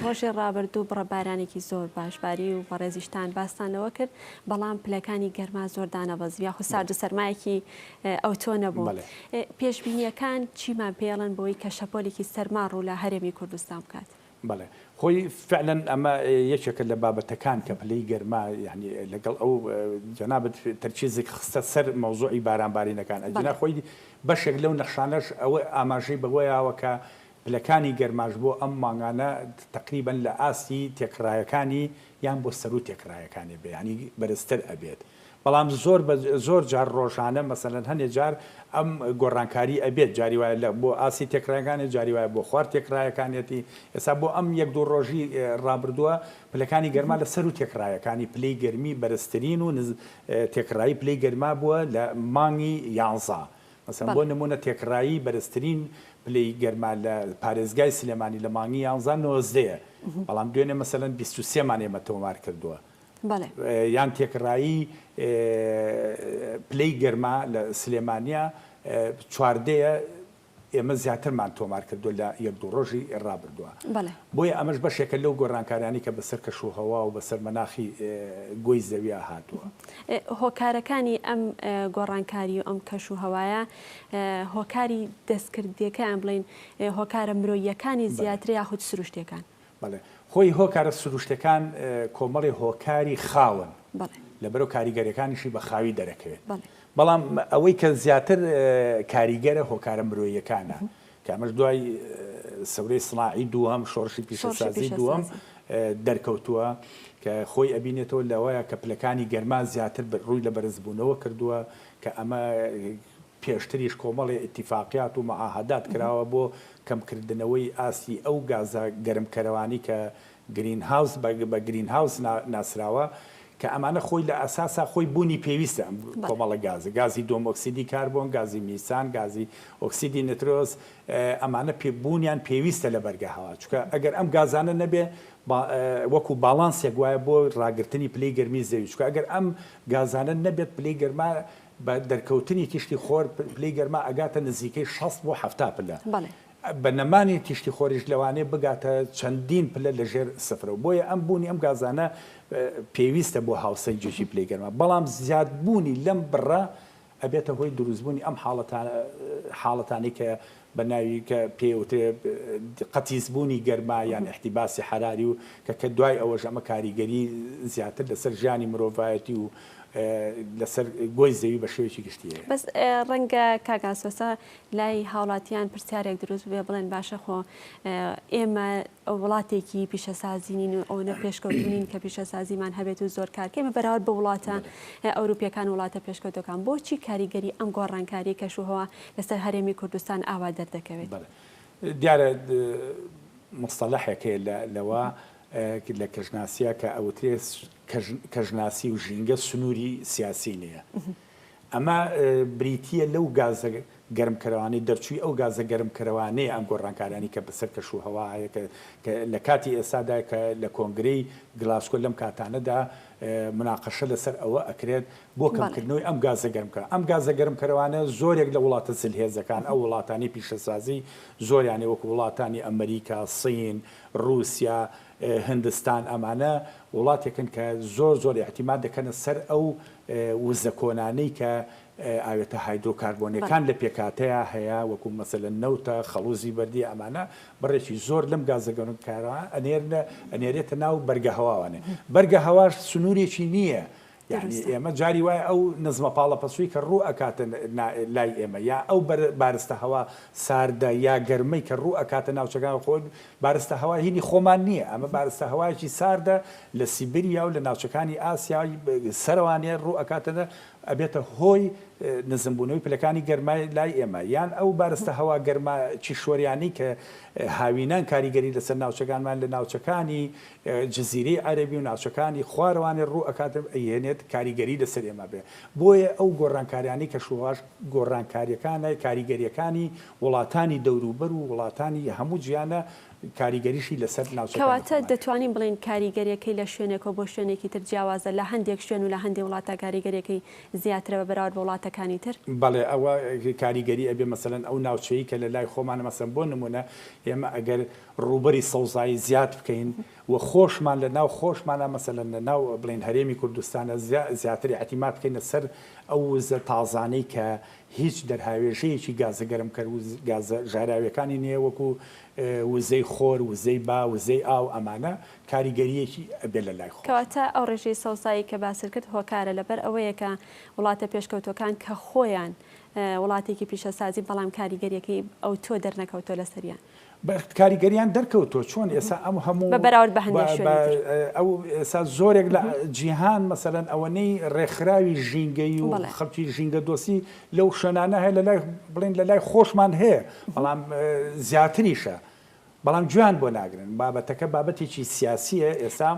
ڕۆژی ڕابردوو بڕە بارانێکی زۆر باش باری و بەڕێزیشتان باستان لەوە کرد، بەڵام پلەکانی گەرما زۆر دانەبەزی یاخود سارد و سەرمایەکی ئەوتۆ نەبوو. پێشبینییەکان چیمان پێڵن بۆی کە شەپۆلێکی سەرما ڕوو لە هەرێمی کوردستان بکات؟ بەڵێ خۆی فعلەن ئەمە یەکێکە لە بابەتەکان کە پلەی گەرما یانی لەگەڵ ئەو جەنابت تەرکیزێک خستە سەر مەوزوعی بارانبارینەکان ئەگینا خۆی بەشێک لەو نەخشانەش ئەوە ئاماژەی بەوەیاوە کە پلەکانی گەرماش بۆ ئەم مانگانە تەقریبەن لە ئاستی تێکڕایەکانی یان بۆ سەروو تێکڕایەکانی بێ یانی بەرزتر ئەبێت. بەڵام زۆر بە زۆر جار ڕۆژانە مەسەلەن هەنێ جار ئەم گۆڕانکاری ئەبێت جاری وایە لە بۆ ئاستی تێکڕایەکانێ جاری وایە بۆ خوار تێکڕایەکانێتی ئێستا بۆ ئەم یەک دوو ڕۆژی ڕابردووە پلەکانی گەرما لە سەروو تێکڕایەکانی پلەی گەرمی بەرزترین و نز تێکڕایی پلەی گەرما بووە لە مانگی یانزە مەسەلەن بۆ نموونە تێکڕایی بەرزترین پلەی گەرما لە پارێزگای سلێمانی لە مانگی یانزە نۆزدەیە بەڵام دوێنێ مەسەلەن 23 مان ئێمە تۆمار کردووە. بەڵێ. یان تێکڕایی پلەی گەرما لە سلێمانییە چواردەیە ئێمە زیاترمان تۆمار کردووە لە یەک دوو ڕۆژی ڕابردووە. بەڵێ. بۆیە ئەمەش بەشێکە لەو گۆڕانکاریانەی کە بەسەر کەشوهەوا و بەسەر مەناخی گۆی زەویا هاتووە. هۆکارەکانی ئەم گۆڕانکاری و ئەم کەشوهەوایە هۆکاری دەستکردیەکەیان بڵێین هۆکارە مرۆییەکانی زیاترە یاخود سروشتیەکان؟ بەڵێ خۆی هۆکارە سروشتەکان کۆمەڵی هۆکاری خاون لەبەرو کاریگەریەکانیشی بە خاوی دەرەکەوێت بەڵام ئەوەی کە زیاتر کاریگەرە هۆکارە مرۆیەکانە کە ئەمەش دوای سەورەی سناعی دووەم شۆڕشی پیشەسازی دووەم دەرکەوتووە کە خۆی ئەبینێتەوە لەوەیە کە پلەکانی گەرما زیاتر ڕووی لە بەرزبوونەوە کردووە کە ئەمە پێشتریش کۆمەڵێ ئیتیفاقیات و معاهەدات کراوە بۆ کەمکردنەوەی ئاستی ئەو گازە گەرمکەرەوانەی کە گرین هاوس بە گرین هاوس ناسراوە کە ئەمانە خۆی لە ئەساسا خۆی بوونی پێویستە ئەم کۆمەڵە گازە گازی دووەم ئۆکسیدی کاربۆن گازی میسان گازی ئۆکسیدی نترۆز ئەمانە پێ بوونیان پێویستە لە بەرگە هەوا چونکە ئەگەر ئەم گازانە نەبێ وەکو باڵانسێک وایە بۆ ڕاگرتنی پلەی گەرمی زەوی چونکە ئەگەر ئەم گازانە نەبێت پلەی گەرما بە دەرکەوتنی تیشکی خۆر پلەی گەرما ئەگاتە نزیکەی 60 بۆ 70 پلە. بە نەمانی تیشکی خۆریش لەوانەیە بگاتە چەندین پلە لە ژێر سفرەوە. بۆیە ئەم بوونی ئەم گازانە پێویستە بۆ هاوسەنگیی پلەی گەرما. بەڵام زیادبوونی لەم بڕە ئەبێتە هۆی دروستبوونی ئەم حاڵەتانەی کە بە ناوی کە پێی ئەوترێ قەتیسبوونی گەرما یان احتباس حراری و کە کە دوای ئەوەش ئەمە کاریگەری زیاتر لەسەر ژیانی مرۆڤایەتی و لەسەر گۆی زەوی بە شێوەیەکی گشتی هەیە. بەس ڕەنگە کاک ئاسۆسە لای هاوڵاتیان پرسیارێک دروست ببێ بڵێن باشە خۆ ئێمە وڵاتێکی پیشەسازی نین و ئەوەنە پێشکەوتوو نین کە پیشەسازیمان هەبێت و زۆر کار کەین بەراورد بە وڵاتە ئەوروپیەکان وڵاتە پێشکەوتوەکان بۆچی کاریگەری ئەم گۆڕانکاری کەشوهەوا لەسەر هەرێمی کوردستان ئاوا دەردەکەوێت؟ بەڵێ دیارە مستەڵەحێک هەیە لەوە لە کەشناسیە کە ئەوترێ کەشناسی و ژینگە سنووری سیاسی نییە. ئەمە بریتییە لەو گازە گەرمکەرەوانەی دەرچووی ئەو گازە گەرمکەرەوانەیە ئەم گۆڕانکاریانەی کە بەسەر کەش و هەوا هەیە کە کە لە کاتی ئێستادا کە لە کۆنگرەی گلاسکۆ لەم کاتانەدا مناقەشە لەسەر ئەوە ئەکرێت بۆ کەمکردنەوەی ئەم گازە گەرمکە ئەم گازە گەرمکەرەوانە زۆرێک لە وڵاتە زلهێزەکان ئەو وڵاتانی پیشەسازی زۆریانێ وەکو وڵاتانی ئەمریکا سین ڕووسیا هندستان ئەمانە وڵاتێکن کە زۆر زۆر ئیعتیماد دەکەنە سەر ئەو وزە کۆنانەی کە ئاوێتە هایدرۆکاربۆنەکان لە پێکهاتەیا هەیە وەکو مەسەلەن نەوتە، خەڵوزی بەردی ئەمانە بڕێکی زۆر لەم گازە گەرمکارە ئەنێرنە ئەنێرێتە ناو بەرگە هەواوانێ. بەرگە هەواش سنوورێکی نییە یانی ئێمە جاری وایە ئەو نزمە پاڵەپەستۆی کە ڕوو ئەکاتە لای ئێمە یا ئەو بارستە هەوا ساردە یا گەرمەی کە ڕوو ئەکاتە ناوچەکان خۆ بارستە هەوا هینی خۆمان نییە ئەمە بارستە هەوایەکی ساردە لە سیبریا و لە ناوچەکانی ئاسیای سەرەوانێ ڕوو ئەکاتە. ئەبێتە هۆی نزمبوونەوەی پلەکانی گەرمای لای ئێمە یان ئەو بارستە هەوا گەرمە کیشوەریانەی کە هاوینان کاریگەری لەسەر ناوچەکانمان لە ناوچەکانی جزیرەی عەرەبی و ناوچەکانی خوارەوانی ڕوو ئەکات ئەیهێنێت کاریگەری لەسەر ئێمە بێ بۆیە ئەو گۆڕانکاریانەی کەشوهەواش گۆڕانکاریەکانە کاریگەریەکانی وڵاتانی دەوروبەر و وڵاتانی هەموو جیهانە کاریگەریشی لەسەر ناوچەکانی کەواتە خۆمان هەیە. دەتوانین بڵێین کاریگەریەکەی لە شوێنێکەوە بۆ شوێنێکی تر جیاوازە، لە هەندێک شوێن و لە هەندێک وڵاتا کاریگەریەکەی زیاترە بە بەراورد بە وڵاتەکانی تر؟ بەڵێ ئەوە کاریگەری ئەبێ مەسەلەن ئەو ناوچەی کە لە لای خۆمانە مەسەلەن بۆ نموونە ئێمە ئەگەر ڕووبەری سەوزایی زیاد بکەین و خۆشمان لە ناو خۆشمانا مەسەلەن لە ناو بڵێین هەرێمی کوردستانە زیاتر ئیعتیماد بکەینە سەر ئەو وزە تازانەی کە هیچ دەرهاوێژەیەکی گازە گەرمکەر و گازە ژەهراویەکانی نیە وەکو وزەی خۆر، وزەی با، وزەی ئاو ئەمانە کاریگەریەکی ئەبێت لە لای خۆشمان. کەواتە ئەو ڕێژەی سەوزایی کە باست کرد هۆکارە لەبەر ئەوەیە کە وڵاتە پێشکەوتوەکان کە خۆیان وڵاتێکی پیشەسازین بەڵام کاریگەریەکەی ئەوتۆ دەرنەکەوتوە لەسەریان. کاریگەریان دەرکەوتووە چۆن ئێسا ئەم هەموو بە بەراورد بە هەندێک شوێنی تر. ئەو ئێسا زۆرێک لە جیهان مەسەلەن ئەوەنەی ڕێکخراوی ژینگەیی و خەڵکی ژینگە دۆستی لەو شوێنانە هەیە لە لای بڵێن لە لای خۆشمان هەیە بەڵام زیاتریشە بەڵام گوێیان بۆ ناگرن بابەتەکە بابەتێکی سیاسیە ئێستا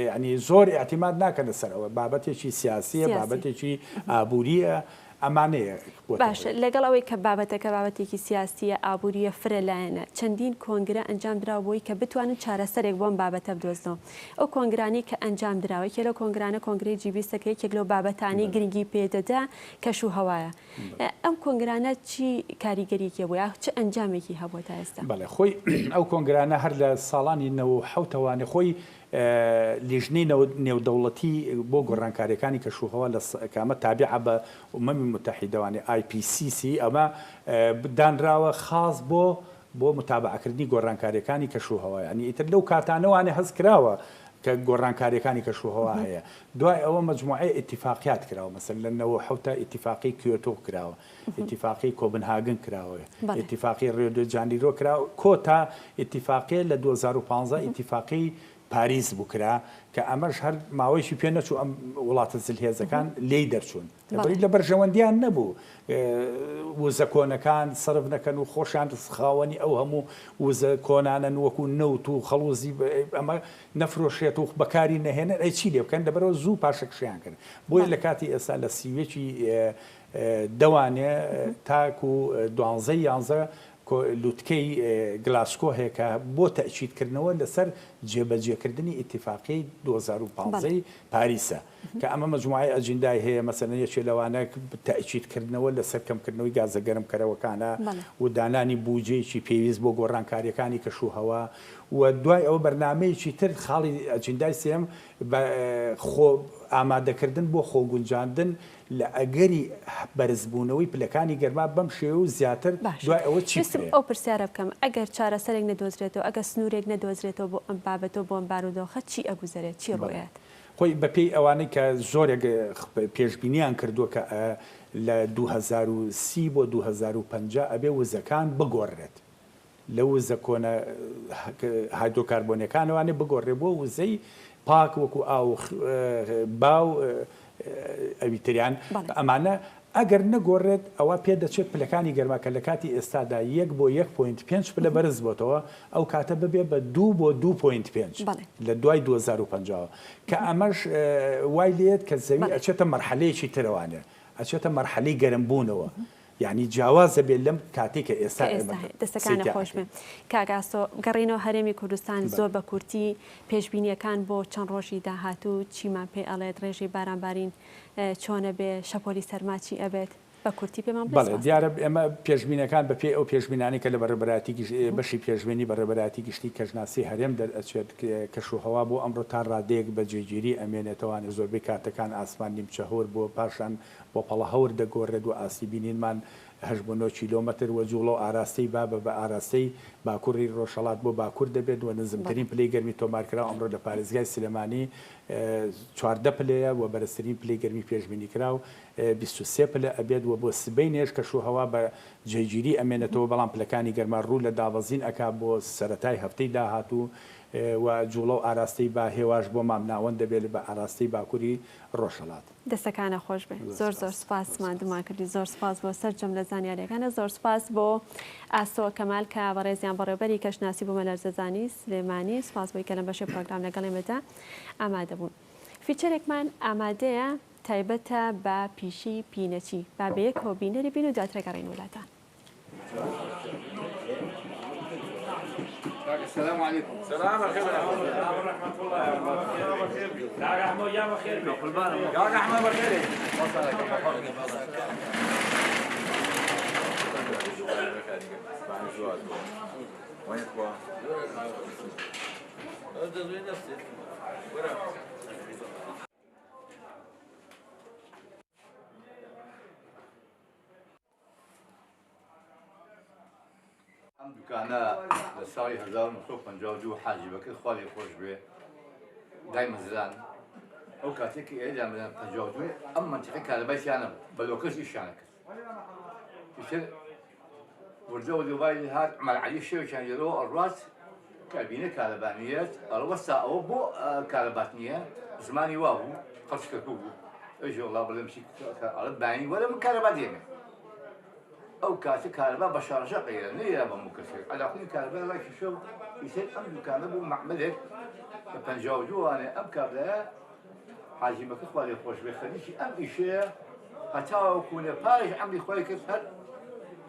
یعنی زۆر ئیعتیماد ناکەنە سەر ئەوە بابەتێکی سیاسیە بابەتێکی ئابووریە ئەمانەیە بۆتە باشە هۆی. لەگەڵ ئەوەی کە بابەتەکە بابەتێکی سیاسییە، ئابوورییە، فرە لایەنە، چەندین کۆنگرە ئەنجام دراوە بۆی کە بتوانن چارەسەرێک بۆ ئەم بابەتە بدۆزنەوە. ئەو کۆنگرانەی کە ئەنجام دراوە، یەکێ لەو کۆنگرانە کۆنگرەی جی بیستە کە یەکێک لەو بابەتانەی گرنگی پێ دەدا کەش و هەوایە. ئەم کۆنگرانە چی کاریگەریەکی هەبووە یا چ ئەنجامێکی هەبووە تا ئێستا؟ بەڵێ خۆی ئەو کۆنگرانە هەر لە ساڵانی 97ەوانێ خۆی لیژنەی نێودەوڵەتی بۆ گۆڕانکارییەکانی کەشوهەوا لە کە ئەمە تابعە بە ئومەمی موتەحیدەوانی، IPCC، ئەمە دانراوە خاس بۆ بۆ متابەعەکردنی گۆڕانکارییەکانی کەشوهەوا یانی ئیتر لەو کاتانەوانێ هەست کراوە کە گۆڕانکارییەکانی کەشوهەوا هەیە دوای ئەوە مەجموعەی ئیتیفاقیات کراوە مەسەلەن لە 97 تا ئیتیفاقی کیۆتۆ کراوە ئیتیفاقی کۆبنهاگن کراوە، ئیتیفاقی ڕیۆ دۆ جانیرۆ کرا، کۆتا ئیتیفاقیە لە 2015 ئیتیفاقی پاریس بوو کرا کە ئەمەش هەر ماوەیەکی پێ نەچوو ئەم وڵاتە زلهێزەکان لێی دەرچوون لەبەری لە بەرژەوەندیان نەبوو وزە کۆنەکان سەرف نەکەن و خۆشیان خاوەنی ئەو هەموو وزە کۆنانەن وەکو نەوت و خەڵوزی ئەمە نەفرۆشێت و بەکاری نەهێنن ئەی چی لێ بکەن لەبەرەوە زوو پاشەکشەیان کرد بۆیە لە کاتی ئێستا لە سیوەکی دەوانێ تاکو دوانزەی یانزە لوتکەی گلاسکۆ هەیە کە بۆ تەئکیدکردنەوە لەسەر جێبەجێکردنی ئیتیفاقیەی 2015 ی پاریسە کە ئەمە مەجموعەی ئەجیندای هەیە مەسەلەن یەکێ لەوانە تەئکیدکردنەوە لەسەر کەمکردنەوەی گازە گەرمکەرەوەکانە و دانانی بوجەیەکی پێویست بۆ گۆڕانکارییەکانی کەشوهەوا و دوای ئەوە بەرنامەیەکی تر خاڵی ئەجیندای سێیەم بە خۆ ئامادەکردن بۆ خۆگونجاندن لە ئەگەری بەرزبوونەوەی پلەکانی گەرما بەم شێوەیە و زیاتر باشە دوای ئەوە چی ویستم بکرێ؟ ئەو پرسیارە بکەم ئەگەر چارەسەرێک نەدۆزرێتەوە ئەگەر سنوورێک نەدۆزرێتەوە بۆ ئەم بابەتە و بۆ ئەم بارودۆخە چی ئەگوزەرێت چی بەڵێ ڕووئەیات؟ خۆی بە پێی ئەوانەی کە زۆرێک پێشبینیان کردووە کە لە 2030 بۆ 2050 ئەبێ وزەکان بگۆڕرێت لە وزە کۆنە هایدرۆکاربۆنیەکانەوانێ بگۆڕێ بۆ وزەی پاک وەکو ئاو و با و ئەوی تریان ئەمانە ئەگەر نەگۆڕێت ئەوە پێدەچێت پلەکانی گەرما کە لە کاتی ئێستادا یەک بۆ یەک point پێنج پلە بەرز بۆتەوە ئەو کاتە ببێ بە دوو بۆ دوو point پێنج لە دوای 2050 کە ئەمەش وای لێت کە زەوی ئەچێتە مەرحەلەیەکی ترەوانێ ئەچێتە مەرحەلەی گەرمبوونەوە یانی جیاواز دەبێت لەم کاتەی کە ئێستا کە ئێمە ئێستا هەیە. قسەی دەستەکانت تیا خۆش بێ ئەکەین. کاک ئاسۆ، گەڕێینەوە هەرێمی کوردستان، بەڵێ. زۆر بە کورتی پێشبینییەکان بۆ چەند ڕۆژی داهاتوو چیمان پێ ئەڵێت، ڕێژەی بارانبارین چۆن ئەبێ، شەپۆلی سەرما چی ئەبێت؟ بە کورتی پێمان بڵێ بەڵێ سپاس. دیارە ئێمە پێشبینەکان بە پێی ئەو پێشبینانەی کە لە بەڕێوەبەرایەتی گشت بەشی پێشبینی بەڕێوەبەرایەتی گشتی کەشناسی هەرێم دەرئەچێت کەشوهەوا بۆ ئەمڕۆ تا ڕادەیەک بە جێگیری ئەمێنێتەوانێ زۆربەی کاتەکان ئاسمان نیمچە هەور بووە پاشان بۆ پەڵە هەور دەگۆرێت و ئاستی بینینمان هەشت بۆ نۆ کیلۆمەتر و جوڵە و ئاراستەی با بە بە ئاراستەی باکوری ڕۆژهەڵات بۆ باکور دەبێت و نزمترین پلەی گەرمی تۆمارکراو ئەمڕۆ لە پارێزگای سلێمانی 14 پلەیە و بەرزترین پلەی گەرمی پێشبینیکراو 23 پلە ئەبێت و بۆ سبەینێش کەشوهەوا بە جێگیری ئەمێنێتەوە، بەڵام پلەکانی گەرما ڕوو لە دابەزین ئەکا بۆ سەرەتای هەفتەی داهاتوو و جوڵە و ئاراستەی با هێواش بۆ مامناوەند دەبێت بە ئاراستەی باکوری ڕۆژهەڵات. دەستەکانە خۆش بێ زۆر زۆر سوپاس ماندومان کردی زۆر سوپاس بۆ سەرجەم لە زانیاریەکانە زۆر سوپاس بۆ ئاسۆ کەمال کە بەڕێزیان بەڕێوبەری کەشناسی بومەلەرزەزانی سلێمانی سوپاس بۆی کە لەم بەشەی پرۆگرام لەگەڵ ئێمەدا ئامادە بوون feature ێکمان ئامادەیە تایبەتە بە پیشەی پینەچی با بەیەکەوە بینەری بین و دواتر ئەگەڕێین وەلاتان. ئەم دوکانە لە ساڵی 1952 حاجی بەکر خوا لێ خۆش بێ دایمەزران ئەو کاتێک کە ئێرە دامەزران 52 ئەم مەنتیقە کارەبای تیا نەبوو بە لۆکەس ئیشیان کرد ئیتر وردە وردە وای لێ هات عومەر عەلی شەوێکیان لێرەوە ئەڕوات کە ئەبینێ کارەبا نییە ئەڵێ وەستا ئەوە بۆ کارەبات نییە زمانی وا بوو خەڵکی کەرکووک بوو ئەویش وەڵا بڵێم چی ئەڵێ بانی وەرە من کارەبا دێنێ ئەو کاتە کارەبا بە شارژە قەیرە نەیرا بە هەموو کەسێک عەلاقونی کارەبا ڕای کێشا و ئیتر ئەم دوکانە بوو مەعمەلێک لە 52 وانێ ئەم کابرایە حاجی بەکر خوا لێ خۆش بێ خەریکی ئەم ئیشەیە هەتاوەکو لە پاش عەمری خۆی کرد هەر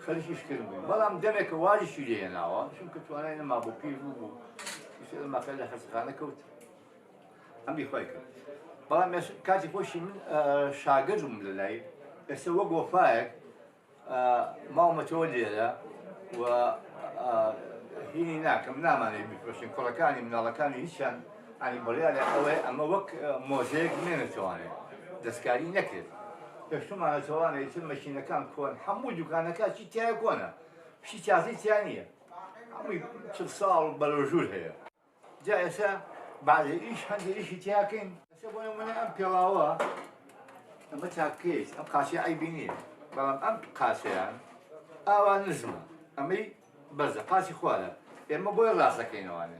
خەریکی ئیشکردن بووین بەڵام دەمێکە وازیشی لێ هێناوە چونکە توانای نەمابوو پیر بوو بوو ئیتر ئەمەکە لە خەستەخانە کەوت ئەمری خۆی کرد بەڵام کاتی خۆشی من شاگرد بووم لە لای ئێستا وەک وەفایەک ماومەتەوە لێرە و هینی ناکەم نامانەوێت بیفرۆشین کوڕەکانی مناڵەکانی هیچیان ئەنی بڕیارە ئەوەیە ئەمە وەک مۆزەیەک بمێنێتەوانێ دەستکاری نەکرێت هێشتومانەتەوانێ ئیتر مەکینەکان کۆن هەموو دوکانەکە چی تایە کۆنە شتی تازەی تیا نییە هەمووی چل ساڵ بەرەو ژوور هەیە جا ئێستا بەعزێ ئیش هەندێ ئیشی تیاکەین ئێستا بۆ نمونە ئەم پێڵاوە ئەمە چاکەیت ئەم قاچەی عەیبی نییە بەڵام ئەم قاچەیان ئاوا نزمە ئەمەی بەرزە قاچی خوارە ئێمە بۆی ڕاستەکەینەوانێ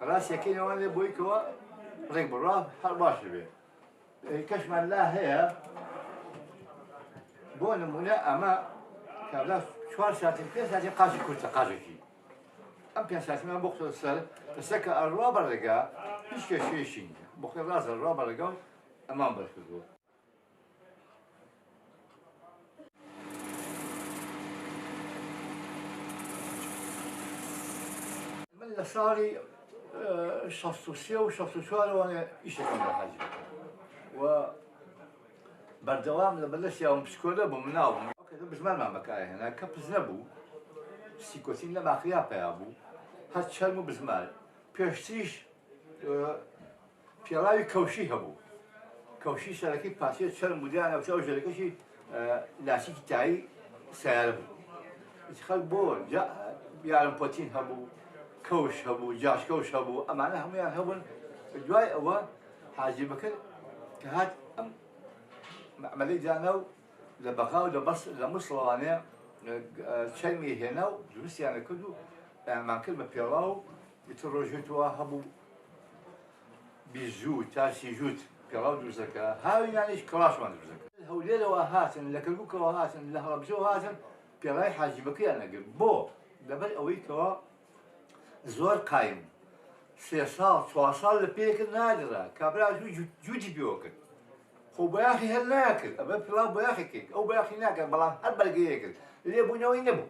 ڕاستەکەینەوانێ بۆی کەوە ڕێک بڕا هەر باش بێ کەشمان لا هەیە بۆ نمونە ئەمە کابرا چوار ساتین پێ ساتین قاچی کورتە قاچێکی ئەم پێ ساتیمان بۆ خستە سەر ئێستا کە ئەڕوا بە ڕێگا هیچ کێشەیەکی نییە بۆ خۆی ڕاست ئەڕوا بە ڕێگا و ئەمان بەر کردووە. من لە ساڵی 63 و 64 وانە ئیشەکەم لە حاجی و بەردەوام لە بەردەستیاوم بچکۆلە بووم مناڵ بووم ئەو کاتە بزمارمان بەکارهێنا کەپس نەبوو سیکۆتین لە ماخریا پەیا بوو هەر چەرم و بزمار پێشتریش پێڵاوی کەوشی هەبوو کەوشی سەرەکی پاسێ چەرم بوو دیانە و ژێرەکەشی لاسیکی تایی سیارە بوو خەڵک بۆ یارم پۆتین هەبوو کەوش هەبوو جاش کەوش هەبوو ئەمانە هەمویان هەبوون دوای ئەوە حاجی بەکر کە هات ئەم مەعمەلەی دانا و لە بەغا و لە بەس لە موسڵەوانێ چەرمی هێنا و دروستیانە کرد و ئەمان کرد بە پێڵاو و ئیتر ڕۆژێ تۆ هەبوو بیست جووت تا 30 جووت پێڵاو دروست دەکا هاوینانیش کڵاشمان دروست دەکرد هەولێرەوە هاتن لە کەرکووکەوە هاتن لە هەڵەبجەوە هاتن پێڵاوی حاجی بەکریان ئەگرت بۆ لەبەر ئەوەی کەوا زۆر قایم سێ ساڵ چوار ساڵ لە پێکرد نادرا کابرا زوو جووتی پێوە کرد خۆ بۆیاخی هەر ناکرد ئەبە پێڵاو بۆیاخی کرد ئەو بۆیاخی ناکرد بەڵام هەر بەرگەیە کرد لێبوونەوەی نەبوو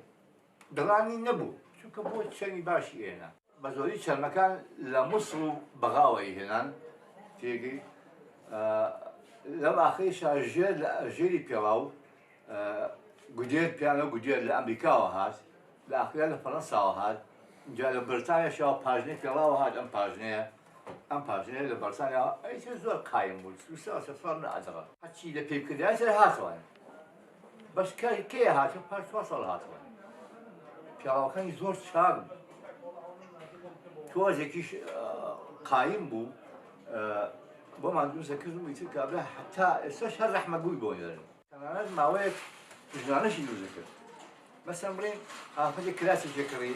دڕانی نەبوو چونکە بۆ چەرمی باشی ئێنا بە زۆری چەرمەکان لە موسڵ و بەغاوە ئەیهێنان تێگەی لەم ئاخریشا ژێر لە ژێری پێڵاو گودێر پیانە گودێر لە ئەمریکاوە هات لە ئاخریا لە فەرەنساوە هات جا لە بەرتانیاشەوە پاژنەی پێڵاوە هات ئەم پاژنەیە ئەم پاژنەیە لە بەرتانیا ئەیتر زۆر قایم بوو سوسا سەفەر نەئەدڕا هەرچی لە پێی بکردایە سەر هاتوانێ بەس کەی هاتوە پاش چوار ساڵ هاتوە پیاوەکانی زۆر چاک بوو تۆزێکیش قایم بوو. بۆمان دروست دەکرد و ئیتر کابرا هەتا ئێستاش هەر ڕەحمەت بووی بۆ نێرن. تەنانەت ماوەیەک ژنانەشی دروست دەکرد. مەسەن بڵێین ئافرەتێک کراسێکی کڕی،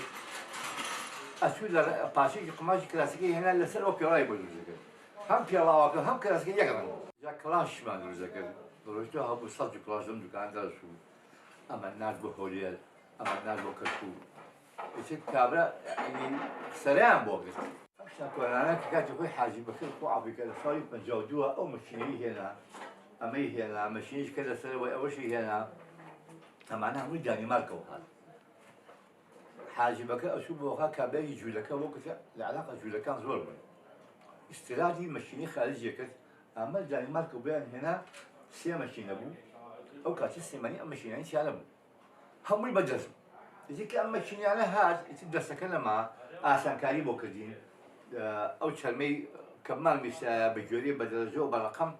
ئەچوو لە پارچەیەکی قوماشی کراسەکەی هێنا لەسەر ئەو پێڵاوی بۆ دروست دەکرد. هەم پێڵاوەکە هەم کراسەکە یەک ڕەنگ بوو. جا کڵاشیشمان دروست دەکرد. ڕۆیشتوو هەبوو سەد کڵاش لەم دوکانە دەرەچوو. ئەمان نارد بۆ هەولێر، ئەمان نارد بۆ کەرکووک. ئیتر کابرا یەعنی سەرەیان بۆ گرت. ئەم شتە کۆنانە کە کاتی خۆی حاجی بەکر خوا عەفوی کە لە ساڵی 52 ئەو مەکینەی هێنا، ئەمەی هێنا، مەکینەیش کە لەسەرەوەی ئەوەشی هێنا، ئەمانە هەمووی دانیمارکەوە هات. حاجی بەکر ئەچوو بۆ خا کابرای جوولەکە بۆ کە لە عێراق جوولەکان زۆر بوون. ئیستیرادی مەکینەی خارجی کرد، ئەمە دانیمارکەوە بۆیان هێنا، سێ مەکینە بوو، ئەو کاتە سلێمانی ئەم مەکینانەی تیا نەبوو. هەمووی بە دەست بوو. ئیتر کە ئەم مەکینانە هات ئیتر دەستەکە نەما، ئاسانکاری بۆ کردین. ئەو چەرمەی کە بمان ویستایە بە گوێرەی بە دەرەجە و بە ڕەقەم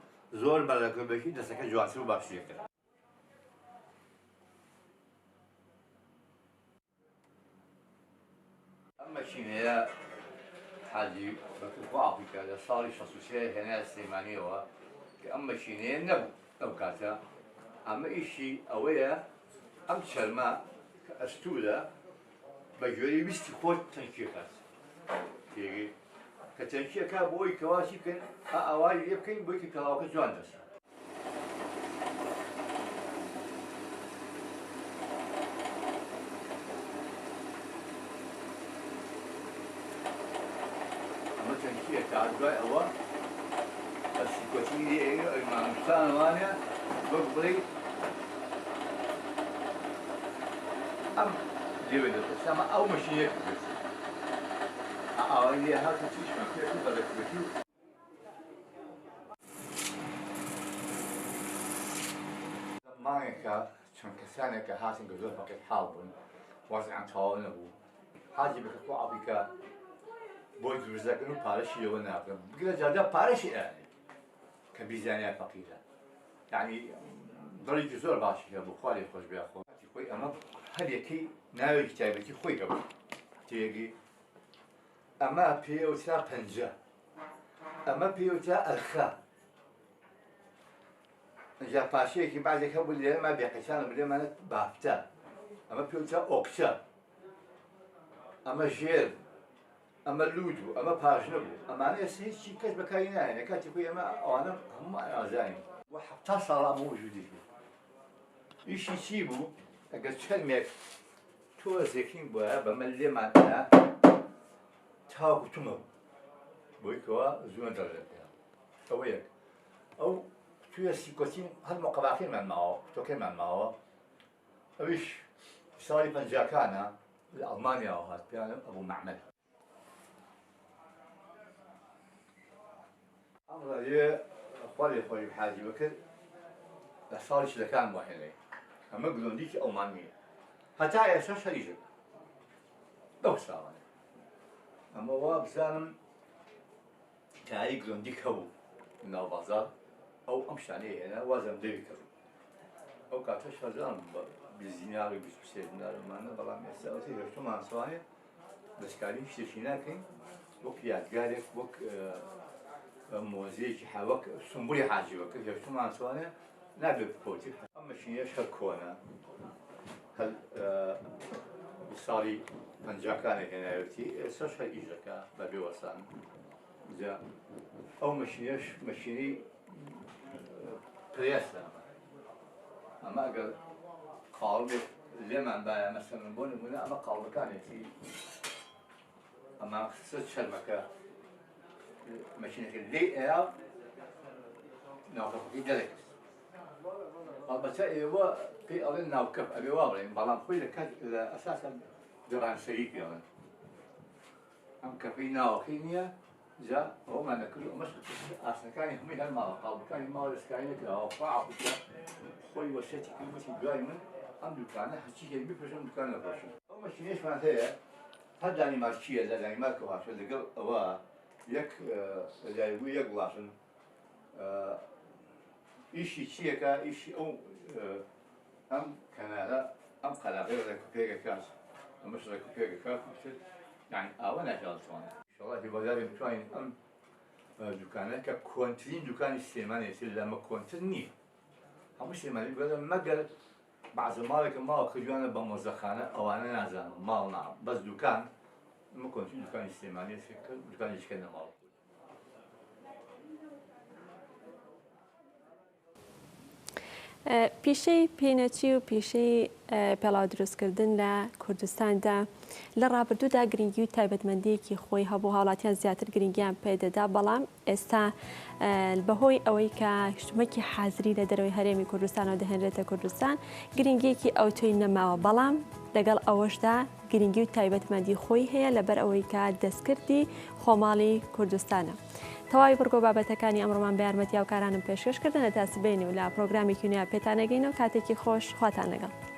زۆر بە ڕێکوپێکی دەستەکە جوانتر و باشتری کرد. ئەم مەکینەیە حاجی بەکر خوا عەفوی کا لە ساڵی 63 هێنایە سلێمانیەوە کە ئەم مەکینەیە نەبوو ئەو کاتە. ئەمە ئیشی ئەوەیە ئەم چەرمە کە ئەستوورە بە گوێرەی ویستی خۆت تەنکی ئەکات. تێگەی کە تەنکی ئەکا بۆ ئەوی کەوا چی بکەین ئا ئاوای لێ بکەین بۆی کە پێڵاوەکە جوان دەست. ئەمە تەنکییە تا دوای ئەوە بە سیکۆتینی لێ ئەیەن و ئەوی مامۆستان وانە وەک بڵێی ئەم لێوێ دەترسا ئەمە ئەو مەشینەیە کرد ئاوای لێ هات و چیشمان پێ کرد بە ڕێکوپێکی و مانگێکە چەند کەسانێک کە هاتن کە زۆر فەقیر حاڵ بوون وەزعیان تەواو نەبوو حاجی بەکر خوا عەفوی کە بۆی دروست دەکەن و پارەشی لەوە ناکەن بگرە جارجار پارەشی ئەیانێ کە بیزانیا فەقیرە یعنی دڵێکی زۆر باشی هەبوو خوا لێی خۆش بێ خۆ خۆی ئەمە هەر یەکەی ناوێکی تایبەتی خۆی هەبوو تێگەی ئەمە پێوترا پەنجە ئەمە پێوترا ئەرخە ئینجا پاشەیەکی بەعزێک هەبوو لێرەما بێقەچانە بلێمانە بافتە ئەمە پێوترا ئۆکچە ئەمە ژێر بوو ئەمە لوود بوو ئەمە پاژنە بوو ئەمانە ئێستا هیچی کەس بەکاری نایەنێ کاتی خۆی ئێمە ئەوانە هەموو ئازانین و 70 ساڵ ئەمە وجودی هەیە ئیشی چی بوو ئەگەر چەرمێک تۆزێکین بووە بەمە لێمان ئەیا تاوەکو تومە بوو بۆی کەوا زوو نەدەڕێت ئەوە یەک ئەو قوتویە سیکۆتین هەر مقەباکەیمان ماوە قوتەکەیمان ماوە ئەویش ساڵی پەنجاکانە لە ئەڵمانیاوە هات پێیان ئەبوو مەعمەل ئەم ڕادیۆیە خوا لێ خۆش بێ حاجی بەکر لە ساڵی چلەکان بۆ هێنای ئەمە گلۆندیکی ئەڵمانیە هەتا ئێستا شەریشە بەو ساڵانە ئەمە وا بزانم تایەی گلۆندیک هەبوو ناو بازار ئەو ئەم شتانەی هێنا وازم دەوی کرد ئەو کاتەش هەزان بە 20 دینار و 23 دینار ومانە بەڵام ئێستا ئەوتە هێشتومان سوانێ دەستکاری هیچ شتێکی ناکەین وەک یادگارێک وەک مۆزەیەکی وەک سمبولی حاجی وەک هێشتومان سوانێ نابێت بفەوتی ئەم مەشینەش هەر کۆنە هەر ساڵی پەنجاکانە هێناوێتی ئێستاش هەر ئیش دەکا بە بێ وەستان جا ئەو مەشینەش مەشینەی پرێسە ئەمە ئەگەر قاڵبێک لێمان باە مەسەلەن بۆ نمونە ئەمە قاڵبەکانێتی ئەمە خستە چەرمەکە مەشینەکە لێ ئەیا ناوکەفەکەی دەرەکرد ئەڵبەتە ئێوە پێی ئەڵێن ناوکەف ئەبێ وا بڵێن بەڵام خۆی لە کات لە ئەساسا دەڕانسەری پێڵێن ئەم کەفەی ناوەکەی نییە جا ئەوەمان نەکرد و ئەمەش ئاسنەکانی هەمووی هەر ماوە قاڵبەکانی ماوە دەستکاری نەکراوە خوا عەفوی خۆی وەسیەتی کرد وتی دوای من ئەم دوکانە هەرچی هەیە بفرۆشم دوکان نەفرۆشم ئەو مەکینەیشمان هەیە هەر دانیمارکییە لە دانیمارکەوە هاتووە لەگەڵ ئەوە یەک لەدایکبووی یەک وڵاتن ئیشی چییەکە ئیشی ئەو ئەم کەنارە ئەم قەراغەی ڕێکوپێکەکات ئەمەش ڕێکوپێکەکات یعنی ئاوە ناهێڵێتوانێت ئینشاڵڵا هیوادارین بتوانین ئەم. دوکانە کە کۆنترین دوکانی سلێمانێتی لەمە کۆنتر نییە هەموو سلێمانی بگەرە مەگەر بەعزە ماڵێکە ماوە کردویانە بە مۆزەخانە ئەوانە نازانم ماڵ نا بەس دوکان ئەمە کۆنترین دوکانی سلێمانێتی کە دوکانێکی کە نەماوە. پیشەی پینەچی و پیشەی پێڵاو دروستکردن لە کوردستاندا لە ڕابردوودا گرنگی و تایبەتمەندیەکی خۆی هەبوو هاوڵاتیان زیاتر گرنگیان پێدەدا بەڵام ئێستا بەهۆی ئەوەی کە شتومەکی حازری لە دەرەوەی هەرێمی کوردستانەوە دەهێنرێتە کوردستان گرنگیەکی ئەوتۆی نەماوە بەڵام لەگەڵ ئەوەشدا گرنگی و تایبەتمەندی خۆی هەیە لەبەر ئەوەی کە دەستکردی خۆماڵی کوردستانە. تەواوی بڕگە و بابەتەکانی ئەمڕۆمان بە یارمەتی هاوکارانم پێشکەش کردن هەتا سبەینێ و لە پرۆگرامێکی نوێ پێتان ئەگەینەوە کاتێکی خۆش خواتان لەگەڵ.